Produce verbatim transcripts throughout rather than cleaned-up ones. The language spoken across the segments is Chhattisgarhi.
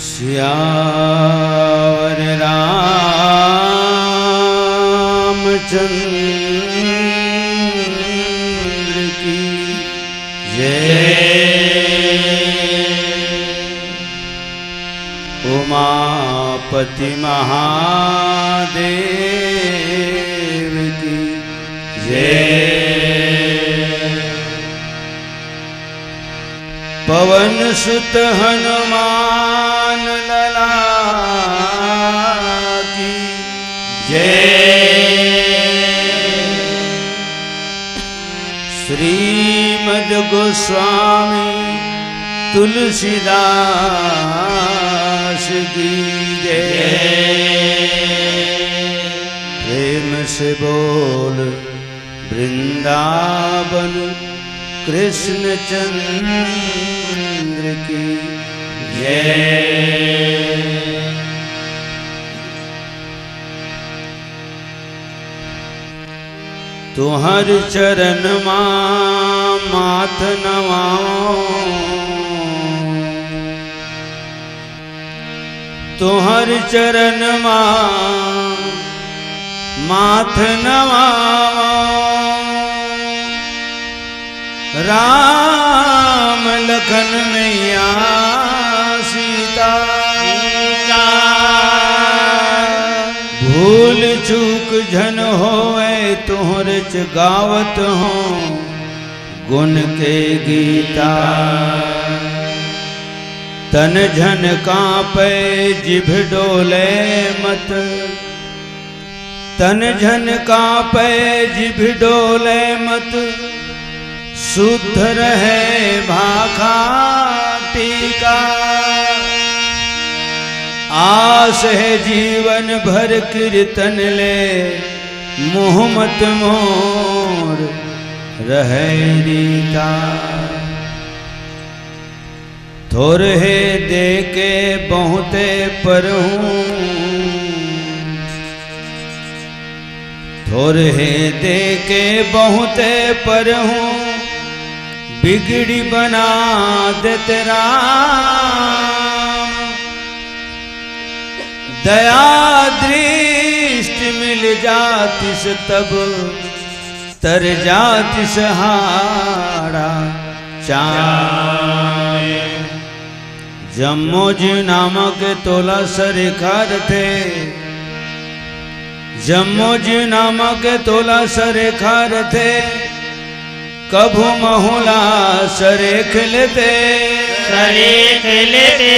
सियावर रामचंद्र की जय। उमापति महादेव की जय। पवन सुत हनुमान लला की जय। श्रीमद गोस्वामी तुलसीदास की जय। प्रेम से बोल वृंदावन कृष्ण चंद्र की जय। तुहर चरण मा माथ नवाओ, तुहर चरण मा माथ नवाओ। राम लखन मैया सीता, भूल चूक झन होवे, तुहरे च गावत हों गुण के गीता। तन झन कांपे जिभ डोले मत, तन झन कांपे जिभ डोले मत, शुद्ध रहे भाखा टीका। आस है जीवन भर कीर्तन ले, मुँह मत मोर रहे रीता। थोरहे देके बहुते परहूँ, थोरहे देके बहुते परहूँ, बिगड़ी बना देते राम। दया दृष्टि मिल जातिस तब, तर जातिस हाड़ा चाम। जम्मो जीव नामा के तोला सरीखा रथे, जम्मो जीव नामा के तोला सरीखा रथे, कभू महूला सरीख लेते। सरीख लेते।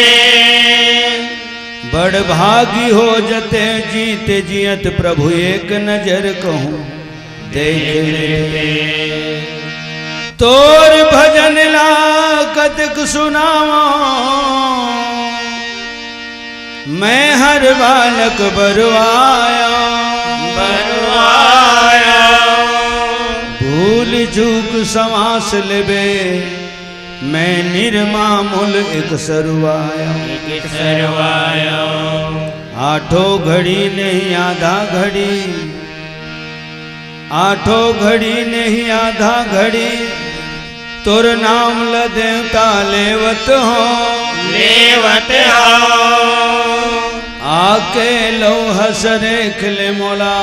बड़ भागी हो जते, जीते जियत प्रभु एक नजर कहूँ देख लेते। तोर भजन ला कतक सुनावा, मैं हर बालक बरुआया। बरुआया। भूल चूक समास लेबे, मैं निर्मामुल एक सरुआया। एक सरुआया। आठों घड़ी नहीं आधा घड़ी, आठों घड़ी नहीं आधा घड़ी, तोर नाम ल देवता लेवत हो। लेवत हो। आके लौह सरीख ले मोला,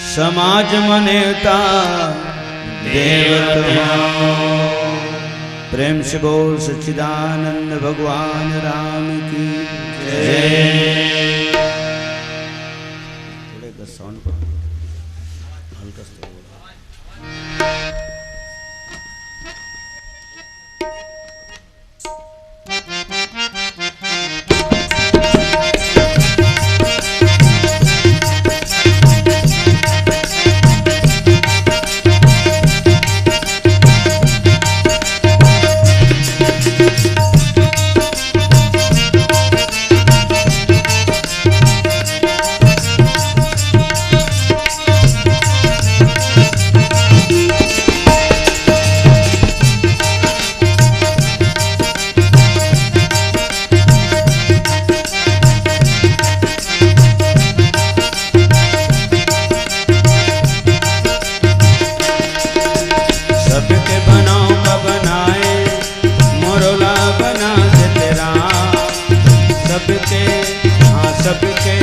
समाज म नेवता देवत हो। प्रेम से बोल सच्चिदानंद भगवान राम की जय। थोड़े का साउंड पर हल्का सा। सबके, हाँ सबके,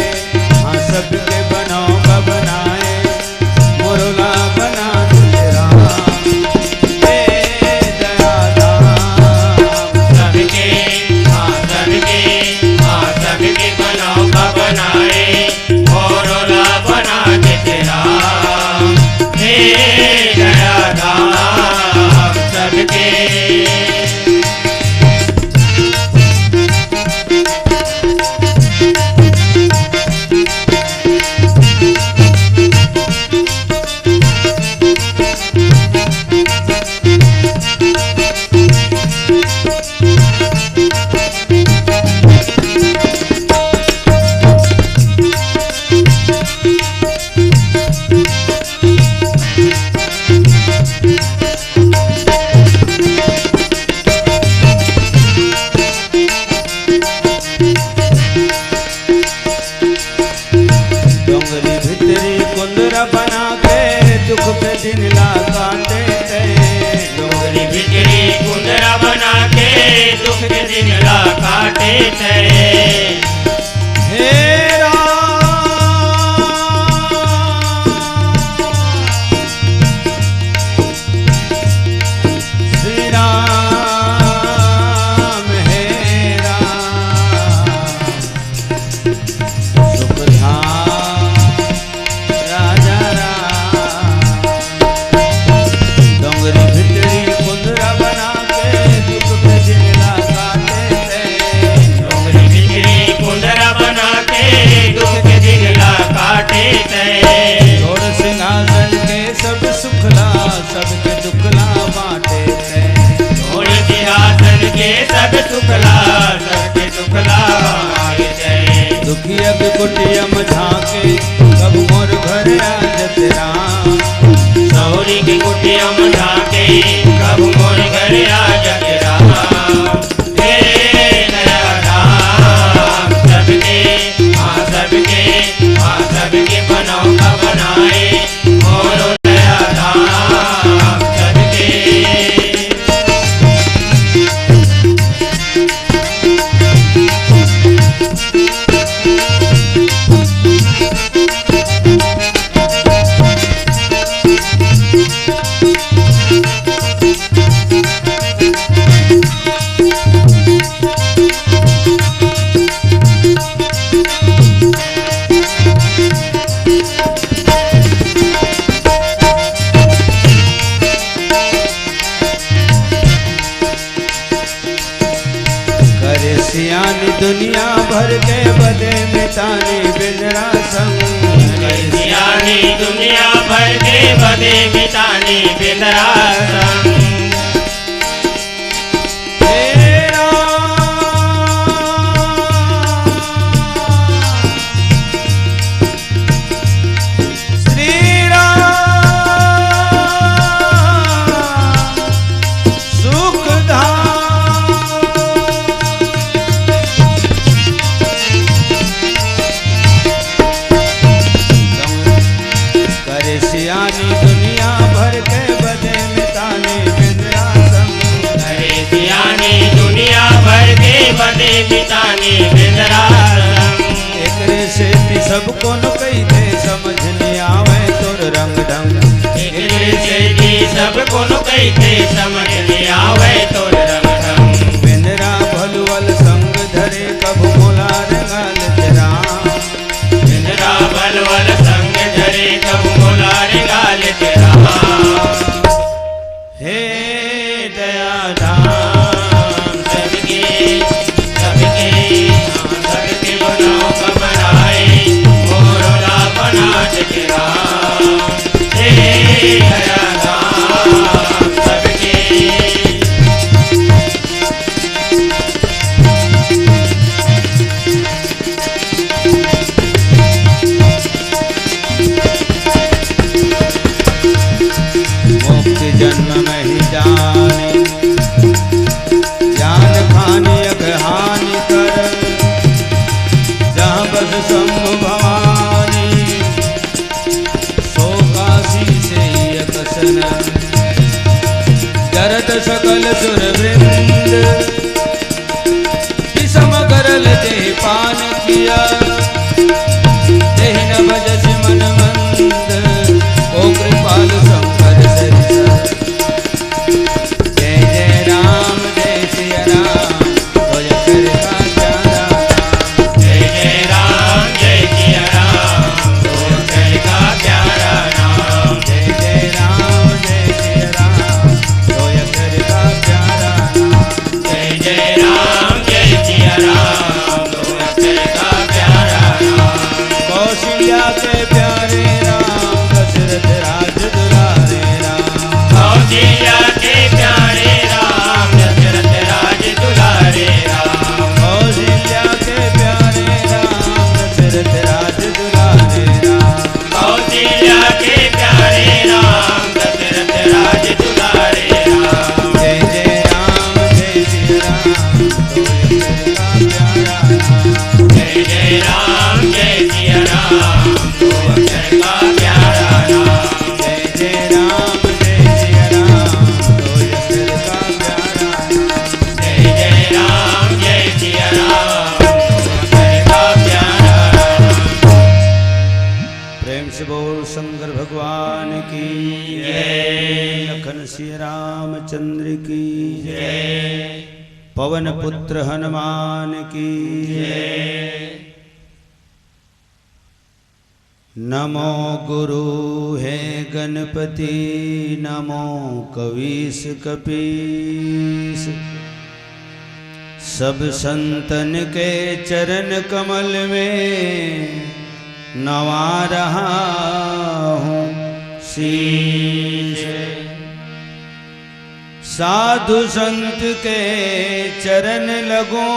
हाँ सबके बनोगा बनाए, मोरो ला बना दे राम। हे दया धाम। सबके, हाँ सबके, हाँ सबके बनोगा बनाए, मोरो ला बना दे राम। हे दया धाम सबके। डोंगरी भीतरी कुंदरा बना के दुख के दिन ला काटे थे। डोंगरी भीतरी कुंदरा बना के दुख के दिन ला काटे थे। हे राम, श्री राम, हे राम, सुख धाम राजा राम। डोंगरी भीतरी कुंदरा बना के दुख के दिन ला काटे थे। डोंगरी भीतरी कुंदरा बना के दुख के दिन ला काटे थे। छोड़ सिंहासन के सब सुखला, सबके दुखला बांटे थे। छोड़ सिंहासन के सब सुखला, सबके सुखला बांटे थे। दुखिया के कुटिया में झांके, कब मोर घर आ जत राम। सौरी के कुटिया में झांके, कब मोर घर आ जत राम। हे दया धाम सबके, हाँ सबके, हाँ सबके बनोगा बनाए, मोरो दया धाम सबके। करे सियानी दुनिया भर के बदे मितानी बिंदरा संग। करे सियानी दुनिया भर के बदे मितानी बिंदरा संग। हे राम, श्री राम सुख धाम। करे सियानी दुनिया भर के बदे मितानी बिंदरा संग। करे सियानी दुनिया भर के बदे मितानी बिंदरा संग। एकरे सेती सब कोनो कहिथे समझ नइ आवय तोर रंग ढंग। एकरे सेती सब कोनो कहिथे समझ नइ आवय तोर रंग ढंग। बिंदरा भलुवल संग धरे कब मोला रंगाल तेरा। बिंदरा भलुवल संग धरे कब मोला रंगाल तेरा। हे दया धाम सबके, सबके, सबके बनाओ घबराए, मोरो ला बना दे राम। हे दया धाम सबके। मोक्ष जन्म नहीं जाने, जान खानी अक हानि कर, जहाँ बस शंभु भवानी। सो काशी से ही अकसन, जरत सकल सुर वृंद, विषम गरल ते पा चंद्र की जय। पवन पुत्र हनुमान की जय। नमो गुरु हे गणपति, नमो कवीस कपीस। सब संतन के चरण कमल में नवा रहा हूँ शीश। साधु संत के चरण लगो,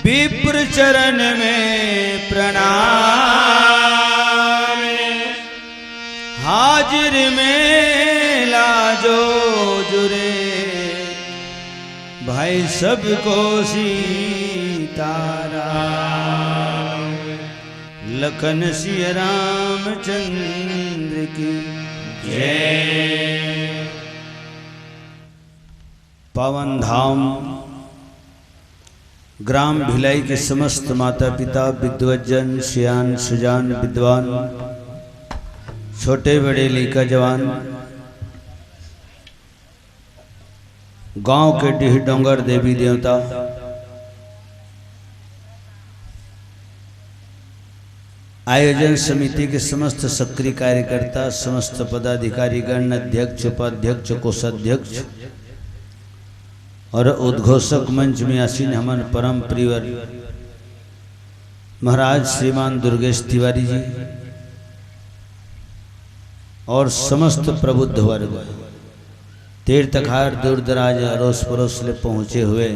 विप्र चरण में प्रणाम। हाजिर में लाजो जुरे, भाई सबको सीताराम। लखन सिया रामचंद्र की जय। पावन धाम ग्राम भिलाई के समस्त माता पिता, विद्वजन, सियान सुजान, विद्वान, छोटे बड़े लइका जवान, गांव के डीह डोंगर देवी देवता, आयोजन समिति के समस्त सक्रिय कार्यकर्ता, समस्त पदाधिकारीगण, अध्यक्ष, उपाध्यक्ष, कोषाध्यक्ष और उद्घोषक मंच में आसीन हमन परम प्रियवर महाराज श्रीमान दुर्गेश तिवारी जी और समस्त प्रबुद्ध वर्ग, तीर्थ अखार दूर दराज अरोस परोस ले पहुँचे हुए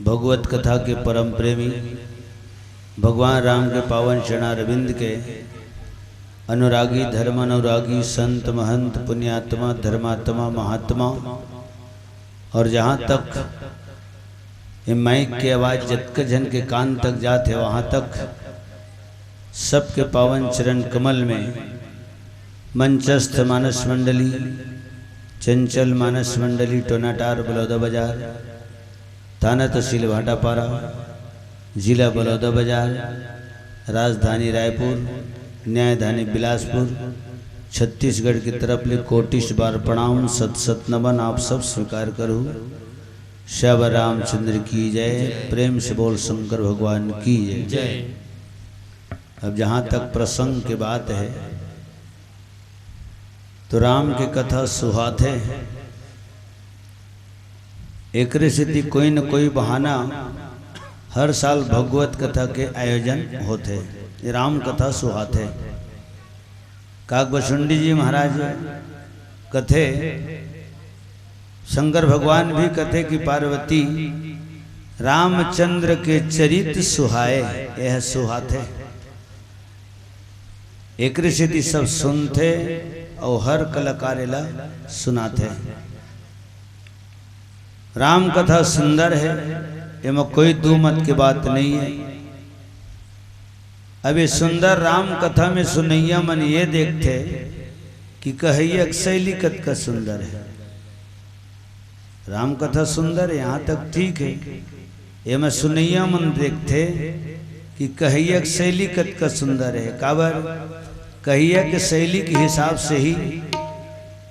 भगवत कथा के परम प्रेमी, भगवान राम के पावन चरणारविंद के अनुरागी, धर्म अनुरागी, संत महंत, पुण्यात्मा, धर्मात्मा, महात्मा, और जहाँ तक ये माइक के आवाज जतका झन के कान तक जात हे, वहाँ तक सबके पावन चरण कमल में मंचस्थ मानस मंडली, चंचल मानस मंडली, टोनाटार बलौदा बाजार, थाना तहसील भाटापारा, जिला बलौदा बाजार, राजधानी रायपुर, न्यायधानी बिलासपुर, छत्तीसगढ़ की तरफ ले कोटिश बार प्रणाम, सत सत नमन, आप सब स्वीकार करू। श्यावर रामचंद्र की जय। प्रेम से बोल शंकर भगवान की जय। जय। अब जहाँ तक प्रसंग के बात है, तो राम के कथा सुहाथे, एकरे सेती कोई न कोई बहाना हर साल भगवत कथा के आयोजन होथे। ये राम कथा सुहाथे। काकबसुंडी जी महाराज कथे, शंकर भगवान भी कथे कि पार्वती, रामचंद्र के चरित सुहाए, यह सुहाथे। एकरे सेती सब सुनथे अउ हर कलाकार एला सुनाथे। राम कथा सुंदर हे, एमा कोई दू मत के बात नइ हे। अब ये सुंदर राम कथा में सुनइया मन ये देखथे कि कहइया के शैली कतका सुंदर हे। राम कथा सुंदर हे, यहाँ तक ठीक हे। एमा सुनइया मन देखथे कि कहइया के शैली कतका सुंदर हे। काबर? कहइया के शैली के हिसाब से ही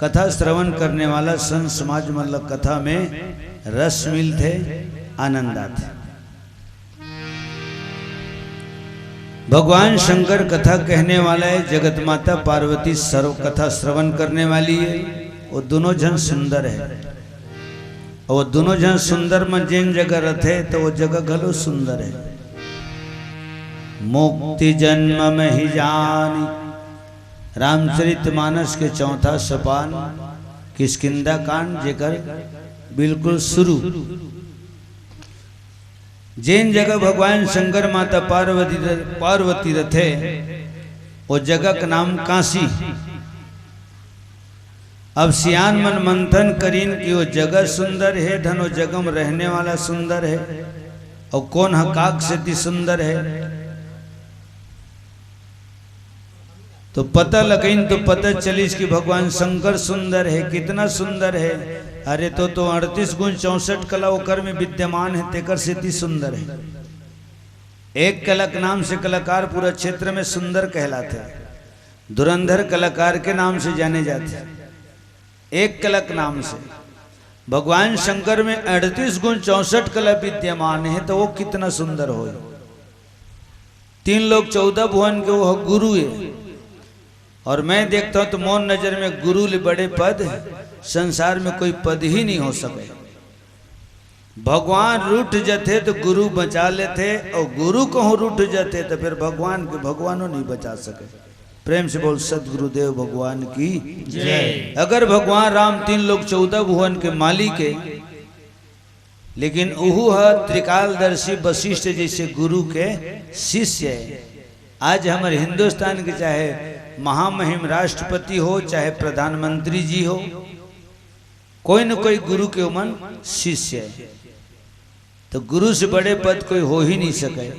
कथा श्रवण करने वाला संत समाज मन ल कथा में रस मिलथे, आनंद आथे। भगवान शंकर कथा कहने वाला हे, जगत माता पार्वती सर्व कथा श्रवण करने वाली हे। वो दोनों झन सुंदर हे, अउ वो दोनों झन सुंदर म जेन जगह रथे, त वो जगह घलो सुंदर हे। मुक्ति जन्म महि जानि, रामचरित मानस के चौथा सोपान, किष्किंधा कांड, जेकर बिल्कुल शुरू। जेन जगह भगवान शंकर माता पार्वती, पार्वती रथे, वो जगह के नाम काशी। अब सियान मन मंथन करिन कि वो जगह सुंदर हे, धन वो जगह में रहने वाला सुंदर हे, अउ कोन ह काक सेती सुंदर हे। तो पता लगाइन तो पता चलिस कि भगवान शंकर सुंदर हे। कितना सुंदर हे? अरे तो, तो अड़तीस गुण चौसठ कला ओकर में विद्यमान हे, तेकर सेती सुंदर हे। एक कला के नाम से कलाकार पूरा क्षेत्र में सुंदर कहलाथे, धुरंधर कलाकार के नाम से जाने जाथे। एक कला के नाम से। भगवान शंकर में अड़तीस गुण चौसठ कला विद्यमान है, तो वो कितना सुंदर हो। तीन लोक चौदह भुवन के वो गुरु है। और मैं देखता हूं तो मोर नजर में गुरु ले बड़े पद संसार में कोई पद ही नहीं हो सके। भगवान रूठ जथे तो गुरु बचा लेथे, और गुरु कहूं रूठ जथे तो फिर भगवान के भगवानों नहीं बचा सके। प्रेम से बोल, सदगुरुदेव भगवान की जय। अगर भगवान राम तीन लोक चौदह भुवन के मालिक है, लेकिन उहू ह त्रिकालदर्शी वशिष्ठ जैसे गुरु के शिष्य है। आज हमारे हिंदुस्तान के चाहे महामहिम राष्ट्रपति हो, चाहे प्रधानमंत्री जी हो, कोई न कोई गुरु के उमन शिष्य है। तो गुरु से बड़े पद कोई हो ही नहीं सके।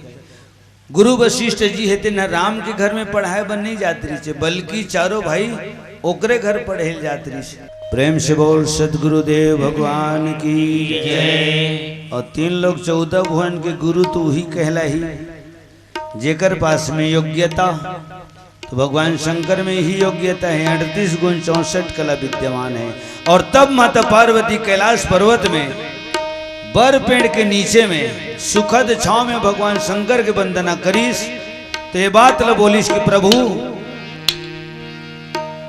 गुरु वशिष्ठ जी हे, तेन राम के घर में पढ़ाए बर नहीं जात रहिस हे, बल्कि चारों भाई ओकरे घर पढ़े ल जात रहिस हे। प्रेम से बोल, सदगुरुदेव भगवान की जय। और तीन लोक चौदह भुवन के गुरु तो उही कहलाही, जेकर पास में योग्यता, तो भगवान शंकर में ही योग्यता है, अड़तीस गुण चौसठ कला विद्यमान है। और तब माता पार्वती कैलाश पर्वत में बर पेड़ के नीचे में सुखद छांव में भगवान शंकर के वंदना करिस, तो ये बात ल बोलिस कि प्रभु,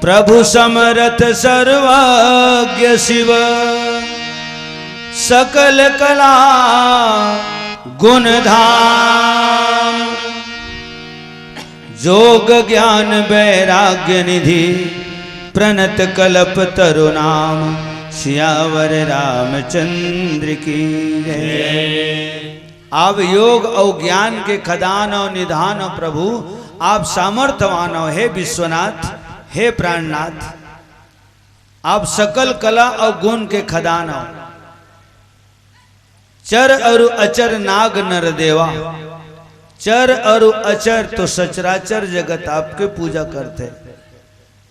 प्रभु समरथ सर्वज्ञ शिव, सकल कला गुण धाम, जोग ज्ञान वैराग्य निधि, प्रणत कल्प तरु नाम, सियावर रामचंद्र की जय। आप योग और ज्ञान के खदान और निधान हो प्रभु, आप सामर्थवान हो, हे विश्वनाथ, हे प्राणनाथ, आप सकल कला और गुण के खदान हो। चर अरु अचर नाग नर देवा। चर अरु अचर तो सचराचर जगत आपके पूजा करथे।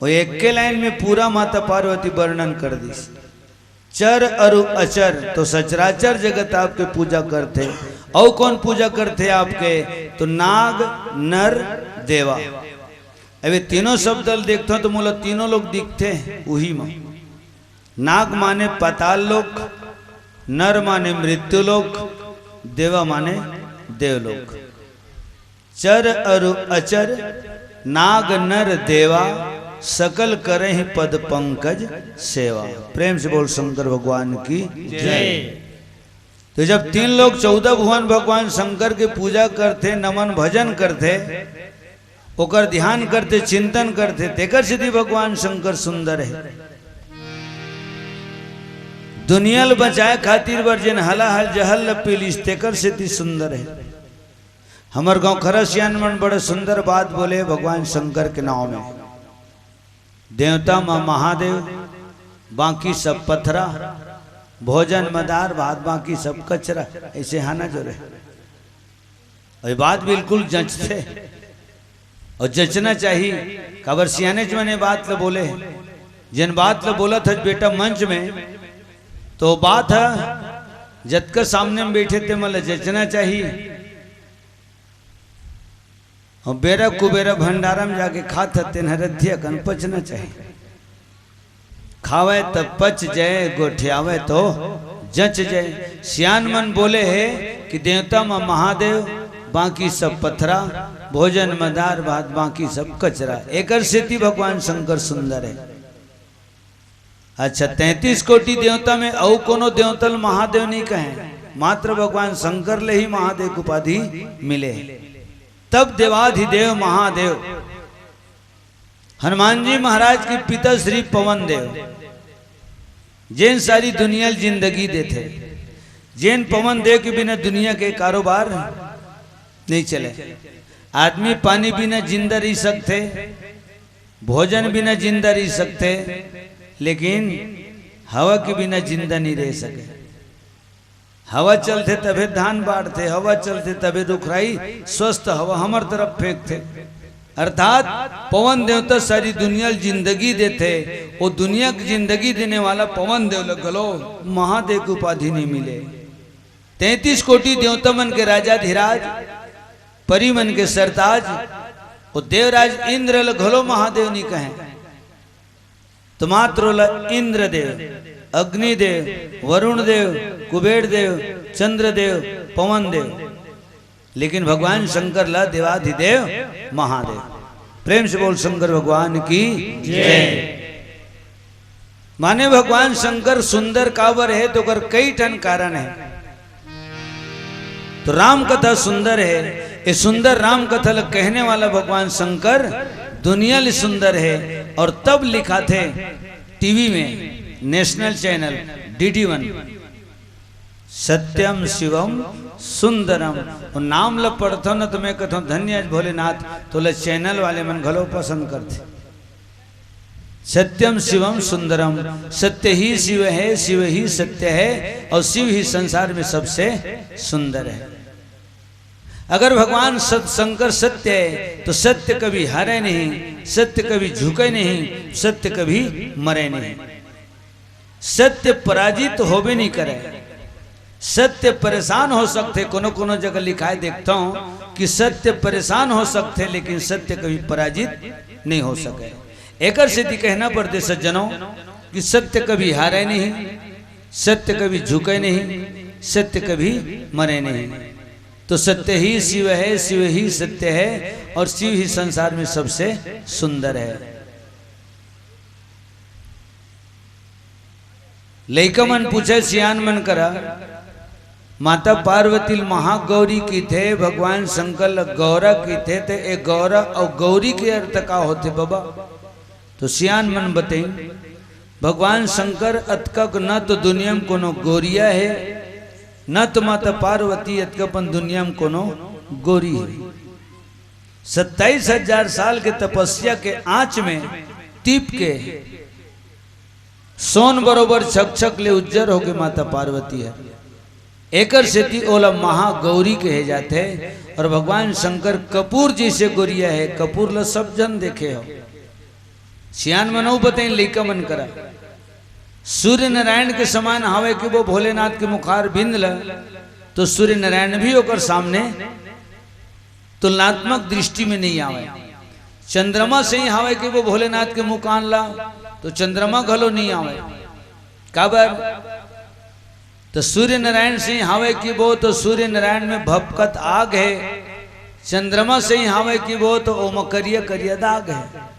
वो एक के लाइन में पूरा माता पार्वती वर्णन कर दिस। चर अरु अचर तो सचराचर जगत आपके पूजा करथे। अउ कौन पूजा करथे आपके? तो नाग, नर, देवा। अब ये तीनों शब्द ल देखथो तो मोला तीनों लोग दिखथे उही म। नाग माने पाताल लोक, नर माने मृत्यु लोक, देवा माने देवलोक। चर अरु अचर नाग नर देवा, सकल करहि पद पंकज सेवा। प्रेम से बोल शंकर भगवान की जय। तो जब तीन लोक चौदह भुवन भगवान शंकर के पूजा करथे, नमन भजन करथे, ओकर ध्यान करथे, चिंतन करथे, तेकर सेती भगवान शंकर सुंदर हे। दुनिया ल बचाए खातिर बर जेन हलाहल जहर ल पी लिस, तेकर सेती सुंदर हे। हमर गांव खरसियान मन बड़े सुंदर बात बोले भगवान शंकर के नाव में। देवता म महादेव, बाकी सब पथरा, भोजन म दार भात, बाकी सब कचरा, ऐसे हाना जोरे। अउ ये बात बिल्कुल जंचथे अउ जंचना चाही। काबर सियानेच मन ये बात ल बोले हे, जेन बात ल बोलत हस बेटा मंच में, तो बात ह जतका सामने में बैठे ते मन ल जंचना चाही। अउ बेरा कुबेरा भंडारा में जाके खात ह, तेन ह रद्धिया कन पचना चाही। खावे त पच जाए, गोठियावे तो जंच जाए। सियान मन बोले हे कि देवता म महादेव, बाकी सब पथरा, भोजन म दार भात, बाकी सब कचरा। एकर सेती भगवान शंकर सुंदर हे। अच्छा, तैंतीस कोटि देवता में अउ कोनो देवता ल महादेव नहीं कहे, मात्र भगवान शंकर ले ही महादेव के उपाधि मिले। तब देवाधिदेव महादेव हनुमान जी महाराज के पिता श्री पवन देव, जेन सारी दुनिया ल जिंदगी देथे, जेन पवन देव के बिना दुनिया के कारोबार नहीं चले। आदमी पानी बिना जिंदा रह सकथे, भोजन बिना जिंदा रह सकथे, लेकिन हवा के बिना जिंदा नहीं रह सके। हवा चलथे तभे धान बाढ़थे, हवा चलथे तभे रुखराई स्वस्थ हवा हमर तरफ फेंकथे। अर्थात पवन देवता सारी दुनिया ल जिंदगी देथे, वो दुनिया के जिंदगी देने वाला पवन देव ल घलो महादेव के उपाधि नहीं मिले। तैंतीस कोटि देवता मन के राजाधिराज, परी मन के सरताज, वो देवराज इंद्र ल घलो महादेव नहीं कहे। तो मात्र ओला इंद्रदेव, अग्निदेव, वरुण देव, कुबेर देव, चंद्रदेव, पवन देव, लेकिन भगवान शंकर ला देवाधिदेव महादेव। प्रेम से बोल शंकर भगवान की जय। माने भगवान शंकर सुंदर काबर हे, तो ओकर कई ठन कारण हे। तो राम कथा सुंदर हे, ये सुंदर राम कथा ल कहने वाला भगवान शंकर दुनिया ले सुंदर हे। और तब लिखाथे टीवी में, नेशनल चैनल डीडी वन, सत्यम शिवम सुंदरम। वो नाम ल पढ़थो न, तो मैं कथो, "धन्य हे भोलेनाथ।" तो ले चैनल वाले मन घलो पसंद करथे। सत्यम शिवम सुंदरम, सत्य ही शिव है, शिव ही सत्य है और शिव ही संसार में सबसे सुंदर है। अगर भगवान सत-, शंकर सत्य है, तो सत्य कभी हारे नहीं, सत्य कभी झुके नहीं, सत्य कभी मरे नहीं। सत्य पराजित होबे नहीं करे। सत्य परेशान हो सकथे, कोनो कोनो जगह लिखाय देखथों कि सत्य परेशान हो सकथे, लेकिन सत्य कभी पराजित नहीं हो सके। एकर सेती कहना पड़थे सज्जनों कि सत्य कभी हारे नहीं, सत्य कभी झुके नहीं, सत्य कभी मरे नहीं। तो सत्य ही शिव है, शिव ही सत्य है और शिव ही संसार में सबसे सुंदर है। लइका मन पूछे सियान मन करा, माता पार्वती ल महागौरी किथे, भगवान शंकर ल गौरा किथे, ते ए गौरा अउ गौरी के अर्थ का होथे बबा? तो सियान मन बतइन, भगवान शंकर अतका क न तो दुनिया में कोनो गोरिया हे, न तो माता पार्वती अतका अपन दुनिया में कोनो गोरी हे। सत्ताईस हजार साल के तपस्या के आंच में तीप के सोन बरोबर छकछक ले उज्जर होके माता पार्वती हे। एकर सेती ओला महागौरी कहे जाथे। और भगवान शंकर कपूर जैसे गोरिया हे, कपूर ल सब जन देखे हो। सियान मन अउ बतइन लइका मन करा, सूर्य नारायण के समान हावय कि वो भोलेनाथ के मुखार बिंद ल, तो सूर्य नारायण भी ओकर सामने तुलनात्मक दृष्टि में नहीं आवे। चंद्रमा सही हावय कि वो भोलेनाथ के मुखान ला, तो चंद्रमा घलो नहीं आवे। काबर? तो सूर्य नारायण सही हावय कि वो, तो सूर्य नारायण में भभकत आग हे। चंद्रमा सही हावय कि वो, तो ओमा करिया करिया दाग हे।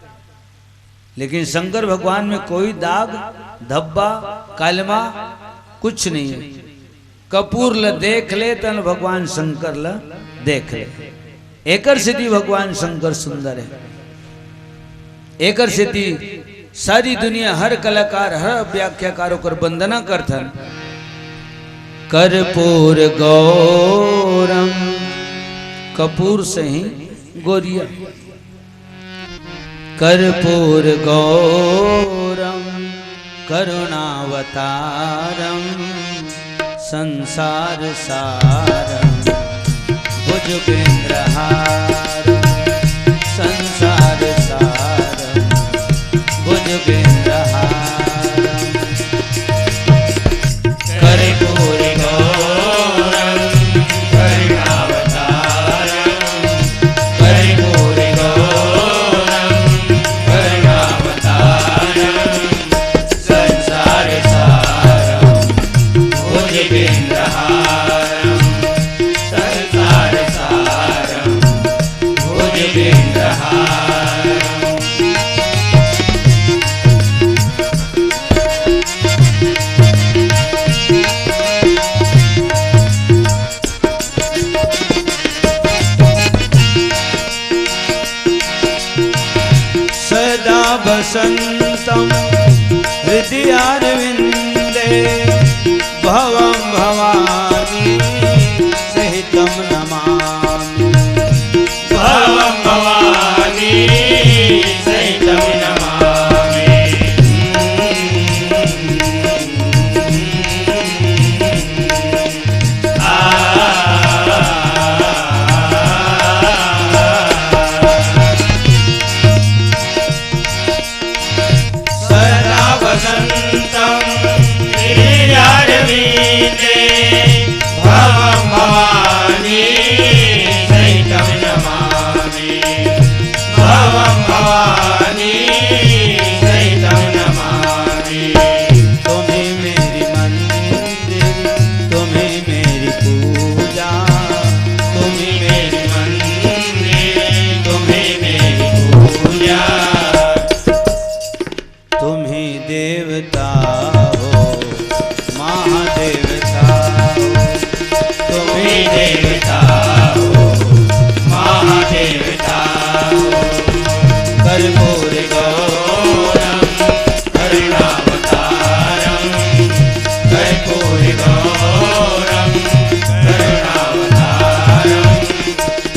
लेकिन शंकर भगवान में कोई दाग, धब्बा, कालमा कुछ नहीं हे। कपूर ल देख ले, तन भगवान शंकर ल देख ले। एकर सेती भगवान शंकर सुंदर हे। एकर सेती सारी दुनिया, हर कलाकार, हर व्याख्याकार ओकर वंदना करथन। कर्पूर गौरम, कपूर सही गोरिया। कर्पूर गौरम करुणावतारम संसार सारम भुजगेंद्रहारम संसार सारम भुजगेंद्रहारम। कर्पूर गौरम करुणावतारम कर्पूर गौरम करुणावतारम संसार सारम भुजगेंद्रहारम संसार सारम भुजगेंद्रहारम। सदा वसन्तं हृदयारविन्दे भवं भवानी सहितं नमामि। भवं भवानी सहितं नमामि। सदा वसन्तं देवता हो, महादेवता हो, कर्पूर गौरम करुणावतारम, कर्पूर गौरम करुणावतारम,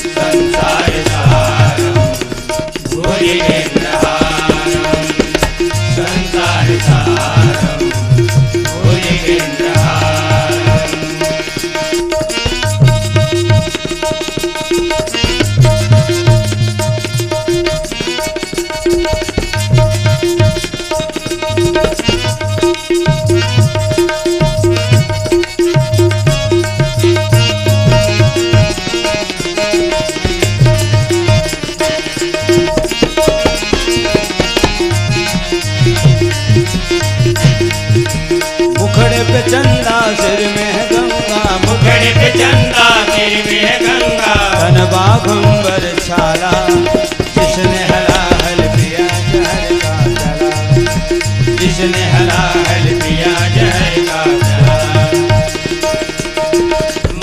संसार सारम भुजगेन्द्रहारम, संसार सारम भुजगेन्द्रहारम। मुखड़े पे चंदा, सिर में है गंगा। मुखड़े पे चंदा, सिर में है गंगा। तन बाघंबर छाला, जिसने हलाहल पिया जहर का प्याला, जिसने हलाहल पिया जहर का प्याला।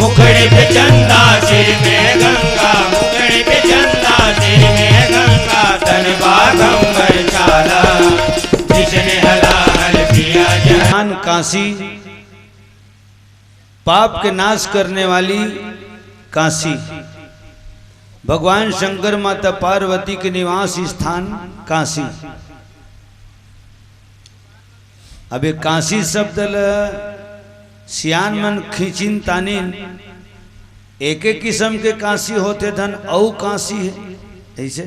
मुखड़े पे चंदा, सिर में गंगा, मुखड़े पे चंदा, सिर में गंगा, तन बाघंबर छाला, जिसने हलाहल पिया जहर। काशी, पाप के नाश करने वाली काशी, भगवान शंकर माता पार्वती के निवास स्थान काशी। अब ये काशी शब्द ल सियान मन खींचिन तानिन, एक एक किस्म के काशी होथे धन, अउ काशी हे ऐसे,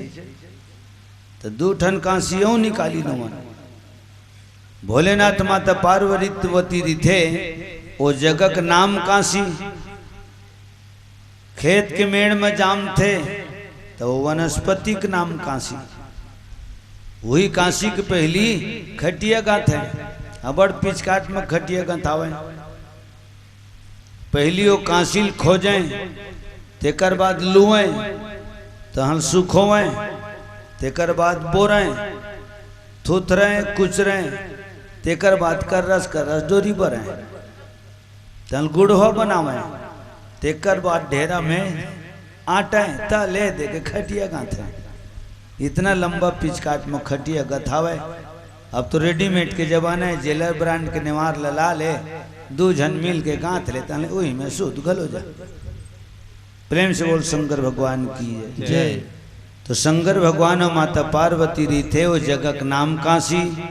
त दू ठन काशी अउ निकाली नोवन। भोलेनाथ माता पार्वती रिथे, ओ जगह के नाम काशी। खेत के मेड़ में जामथे, त ओ वनस्पति के नाम काशी। वही काशी के पहली खटिया गाथे, अबड़ पिचकाट में खटिया गंथावे। पहली ओ कांसिल खोजें, तेकर बाद लुएं, तहन सुखोवें, तेकर बाद बोरें, थुथरें, कुचरें, तेकर बाद कर्रस, कर्रस डोरी बरें, तहन गुड़हो बनावें, तेकर बाद ढेरा में आटें, त ले दे के खटिया गांथें। इतना लंबा पिचकाट में खटिया गथावे। अब तो रेडीमेड के जमाना हे, जेलर ब्रांड के नेवार ल ला ले, दू झन मिल के गांथ ले, तहन ले उही में सुध घलो जा। प्रेम से बोल शंकर भगवान की जय। जय। तो शंकर भगवान अउ माता पार्वती रिथे, ओ जगह के नाम काशी।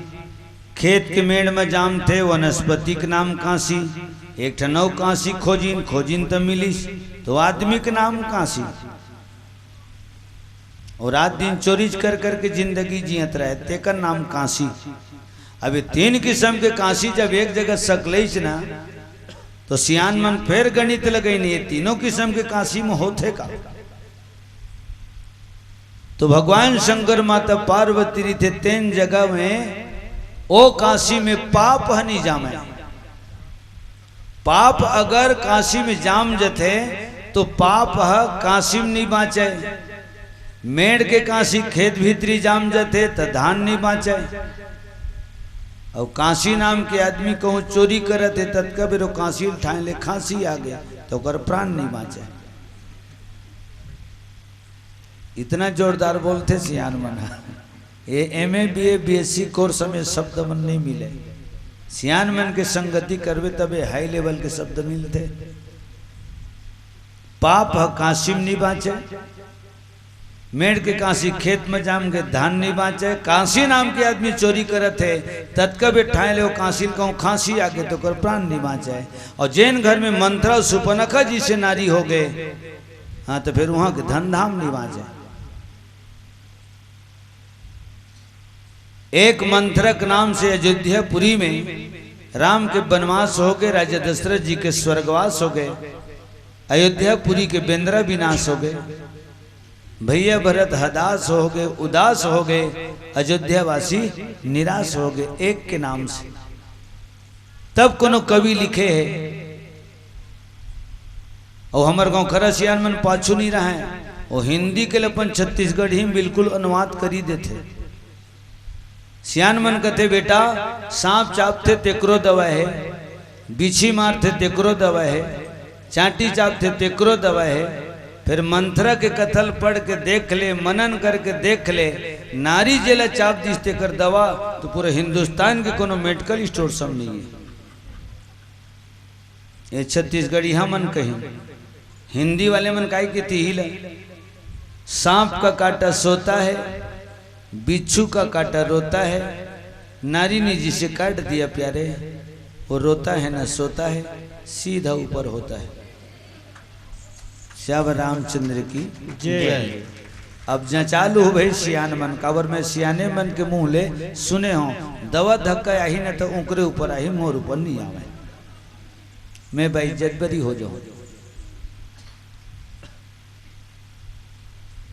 खेत के मेड़ में जामथे, वनस्पति के नाम काशी। एक ठन अउ काशी खोजिन, खोजिन त मिलिस, तो आदमी के नाम काशी। अउ रात दिन चोरीच कर करके जिंदगी जियत रहे, तेकर नाम काशी। अब ये तीन किस्म के काशी जब एक जगह सकलइस ना, तो सियान मन फेर गणित लगइन, ये तीनों किस्म के काशी में होथे का? तो भगवान शंकर माता पार्वती रिथे तेन जगह में, ओ काशी में पाप ह नी जामे। पाप अगर काशी में जाम जथे, तो पाप ह काशी में नी बांचे। मेड़ के काशी खेत भीतरी जाम जथे, त धान नी बांचे। अउ काशी नाम के आदमी कहूँ चोरी करत हे, ततका बेर ओ कांसिल ठांय ले खांसी आगे, त ओकर प्राण नी बांचे। इतना जोरदार बोलथे सियान मन ह। ये M A, B A, B S C course में शब्द मन नहीं मिले। सियान मन के संगति करबे तबे हाई लेवल के शब्द मिलथे। पाप ह कांसी में नहीं बांचे, मेड़ के कांसी खेत में जाम के धान नहीं बांचे। कांसी नाम के आदमी चोरी करत हे, ततका बेर ठांय ले ओ कांसी ल कहूँ खांसी आगे तो ओकर प्राण नहीं बांचे। अउ जेन घर में मंथरा सुपनखा जइसे नारी होगे, हाँ, त फेर उहाँ के धन धाम नहीं बांचे। एक मंथरा के नाम से अयोध्यापुरी में राम के बनवास होगे, राजा दशरथ जी के स्वर्गवास होगे, अयोध्यापुरी के बेंदरा विनाश होगे, भइया भरत हदास होगे, उदास होगे, अयोध्यावासी निराश होगे एक के नाम से। तब कोनो कवि लिखे हे, अउ हमर गाँव खरा सियान मन पाछू नहीं रहे, वो हिंदी के ल अपन छत्तीसगढ़ी में बिल्कुल अनुवाद करी देथे। सियान मन कथे, "बेटा, सांप चापथे तेकरो दवा हे, बिछी मारथे तेकरो दवा हे, चांटी चापथे तेकरो दवा हे। फिर मंथरा के कथा ल पढ़ के देख ले, मनन करके देख ले, नारी जेला चाप दिस तेकर दवा तो पूरा हिंदुस्तान के कोनो मेडिकल स्टोर सम नइ हे। ये छत्तीसगढ़िया मन कही, हिंदी वाले मन काय कथे इही ला, सांप का काटा सोता है, बिच्छू का काटा रोता है, नारी ने जिसे काट दिया प्यारे, वो रोता है ना सोता है, सीधा ऊपर होता है। श्याम रामचंद्र की जय। अब जचालू हो भाई सियान मन, काबर मैं सियाने मन के मुंह ले सुने हों, दवा धक्का आही ना तो उंकरे ऊपर आही, मोर ऊपर नहीं आवे, मैं बेइज्जत बरी हो जाऊं।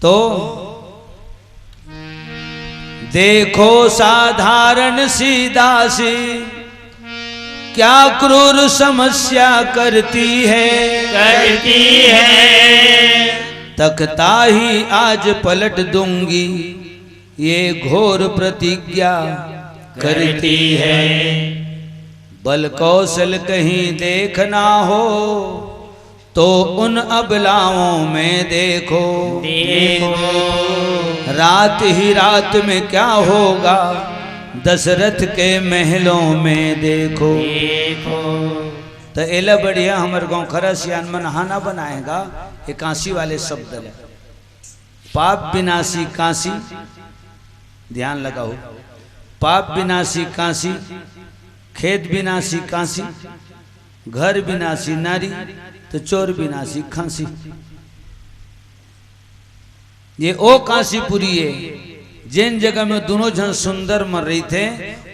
तो देखो साधारण सी दासी क्या क्रूर समस्या करती है। करती है। तख्ता ही आज पलट दूंगी, ये घोर प्रतिज्ञा करती है। बल कौशल कहीं देखना हो तो उन अबलाओं में देखो। देखो। रात ही रात में क्या होगा, दशरथ के महलों में देखो। देखो। तो एला बढ़िया हमर गाँव खरा सियान मन हाना बनाएगा, ये कांसी वाले शब्द ले। पाप विनाशी कांसी, ध्यान लगाओ, पाप विनाशी कांसी, खेत विनाशी कांसी, घर विनाशी नारी, तो चोर विनाशी खांसी। ये ओ कांसीपुरी है, जेन जगह में दोनों झन सुंदर मन रहिथे,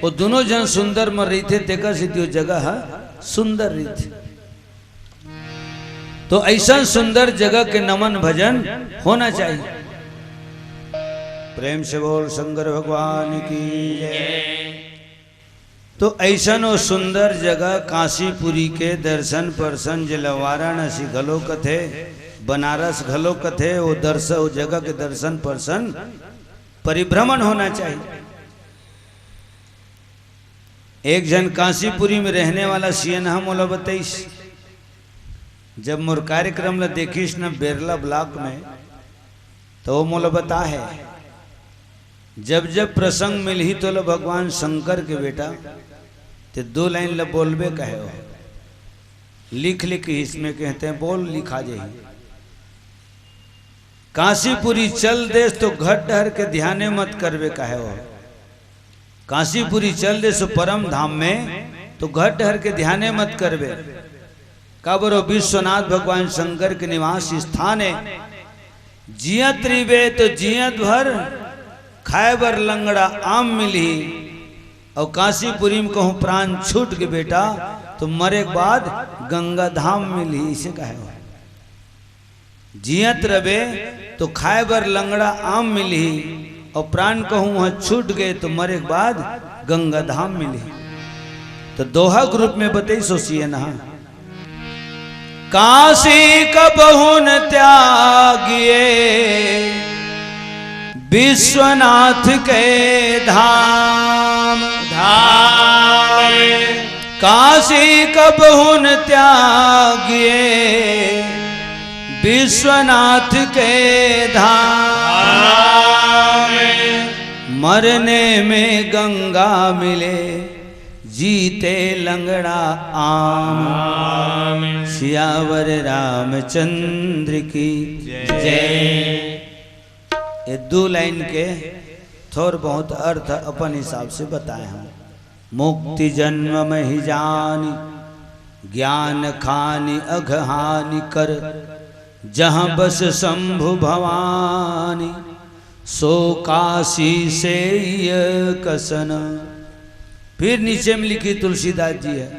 वो दोनों झन सुंदर मन रहिथे, तेकर सेती वो जगह ह सुंदर रहिथे। तो ऐसा सुंदर जगह के नमन भजन होना चाहिए। प्रेम से बोल शंकर भगवान की जय। तो ऐसन वो सुंदर जगह कांसीपुरी के दर्शन परसन, जेला वाराणसी घलो कथे, बनारस घलो कथे, वो दर्शन, वो जगह के दर्शन परसन परिभ्रमण होना चाहिए। एक झन कांसीपुरी में रहने वाला सियनहा मोला बताइस, जब मोर कार्यक्रम ला देखिस न बेरला ब्लॉक में, तो वो मोला बता है, जब जब प्रसंग मिलही तोला भगवान शंकर के बेटा, ते दो लाइन ला बोलबे कहे हो, लिख लिख इसमें कहते हैं, बोल लिखा जाही। कांसीपुरी चल देस तो घर डहर के ध्याने मत करबे कहे हो। कांसीपुरी चल देस परम धाम में तो घर डहर के ध्याने मत करबे। काबर हो विश्वनाथ भगवान शंकर के निवास स्थान है। जियत रहिबे तो जियत भर खाए बर लंगड़ा आम मिलही, और कांसीपुरी में कहूँ प्राण छूट के बेटा तो मरे के बाद गंगा धाम मिलही, इसे कहे हो। जियत रबे तो खाए बर लंगड़ा आम मिलही, और प्राण कहूँ वहाँ छूट गए तो मरे के बाद गंगा धाम मिलही। तो दोहा के रूप में बतई सोचिए ना, काशी कबहुन त्यागिए विश्वनाथ के धाम। धाम। काशी कबहुन त्यागिए विश्वनाथ के धाम। मरने में गंगा मिले जीते लंगड़ा आम। आम। सियावर रामचंद्र की जय। जय। ये दो लाइन के थोर बहुत अर्थ अपन हिसाब से बताए हम। मुक्ति जन्म महि जानि, ज्ञान खानि अघ हानि कर, जहाँ बस शंभु भवानी, सो काशी से कसन। फिर नीचे में लिखी तुलसीदास जी है,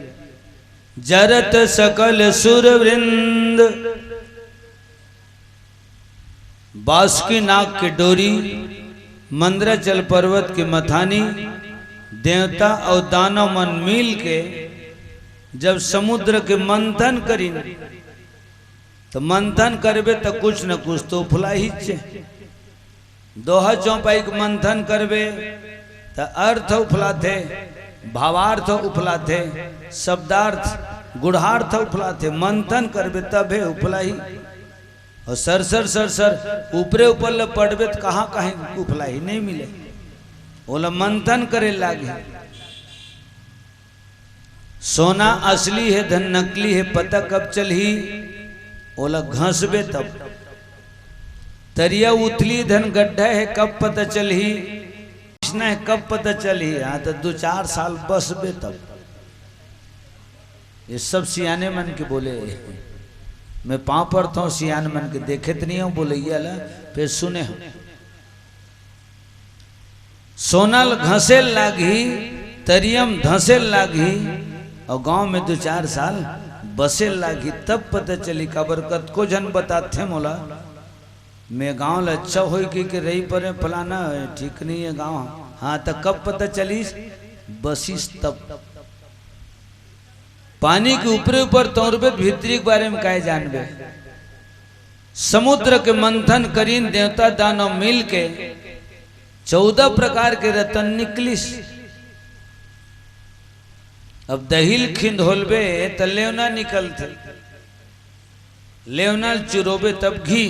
जरत सकल सुर वृंद, बासुकी नाग के डोरी, मंदराचल पर्वत के मथानी, देवता और दानव मन मिल के जब समुद्र के मंथन करिन, तो मंथन करबे तो कुछ न कुछ तो उफलाही चे। दोहा चौपाई के मंथन करबे तो अर्थ उफलाथे, भावार्थ उफलाथे, शब्दार्थ गुड़हार था उफलाथे, मंथन करबे तभे उफलाही। अउ सर सर सर सर ऊपरे ऊपर ल पढ़बे त कहाँ कहीं उफलाही, नहीं मिले। ओला मंथन करे लागही। सोना असली हे धन नकली हे, पता कब चलही? ओला घसबे तब। तरिया उथली धन गड्ढा हे, कब पता चलही? इसना हे, कब पता चलही? हाँ, त दू चार साल बसबे तब। ये सब सियाने मन के बोले। मैं पाँव पड़थंव सियान मन के, देखे त नहीं हंव बोलइया ला, फेर सुने हंव। सोना ल घसेल लागही, तरिया म धसेल लागही, अउ गांव में दू चार साल बसेल लागही, तब पता चली। काबर कतको झन बताथे मोला, मैं गांव ल अच्छा होई कहिके रही परे, फलाना हे, ठीक नहीं हे गांव। हाँ, त कब पता चलिस? बसिस तब। पानी के ऊपरे ऊपर तौरबे त भीतरी के बारे में काय जानबे? समुद्र के मंथन करिन देवता दानव मिल के चौदह प्रकार के रतन निकलिस। अब दही ल खिंधोलबे त लेवना निकलथे, लेवना ल चुरोबे तब घी।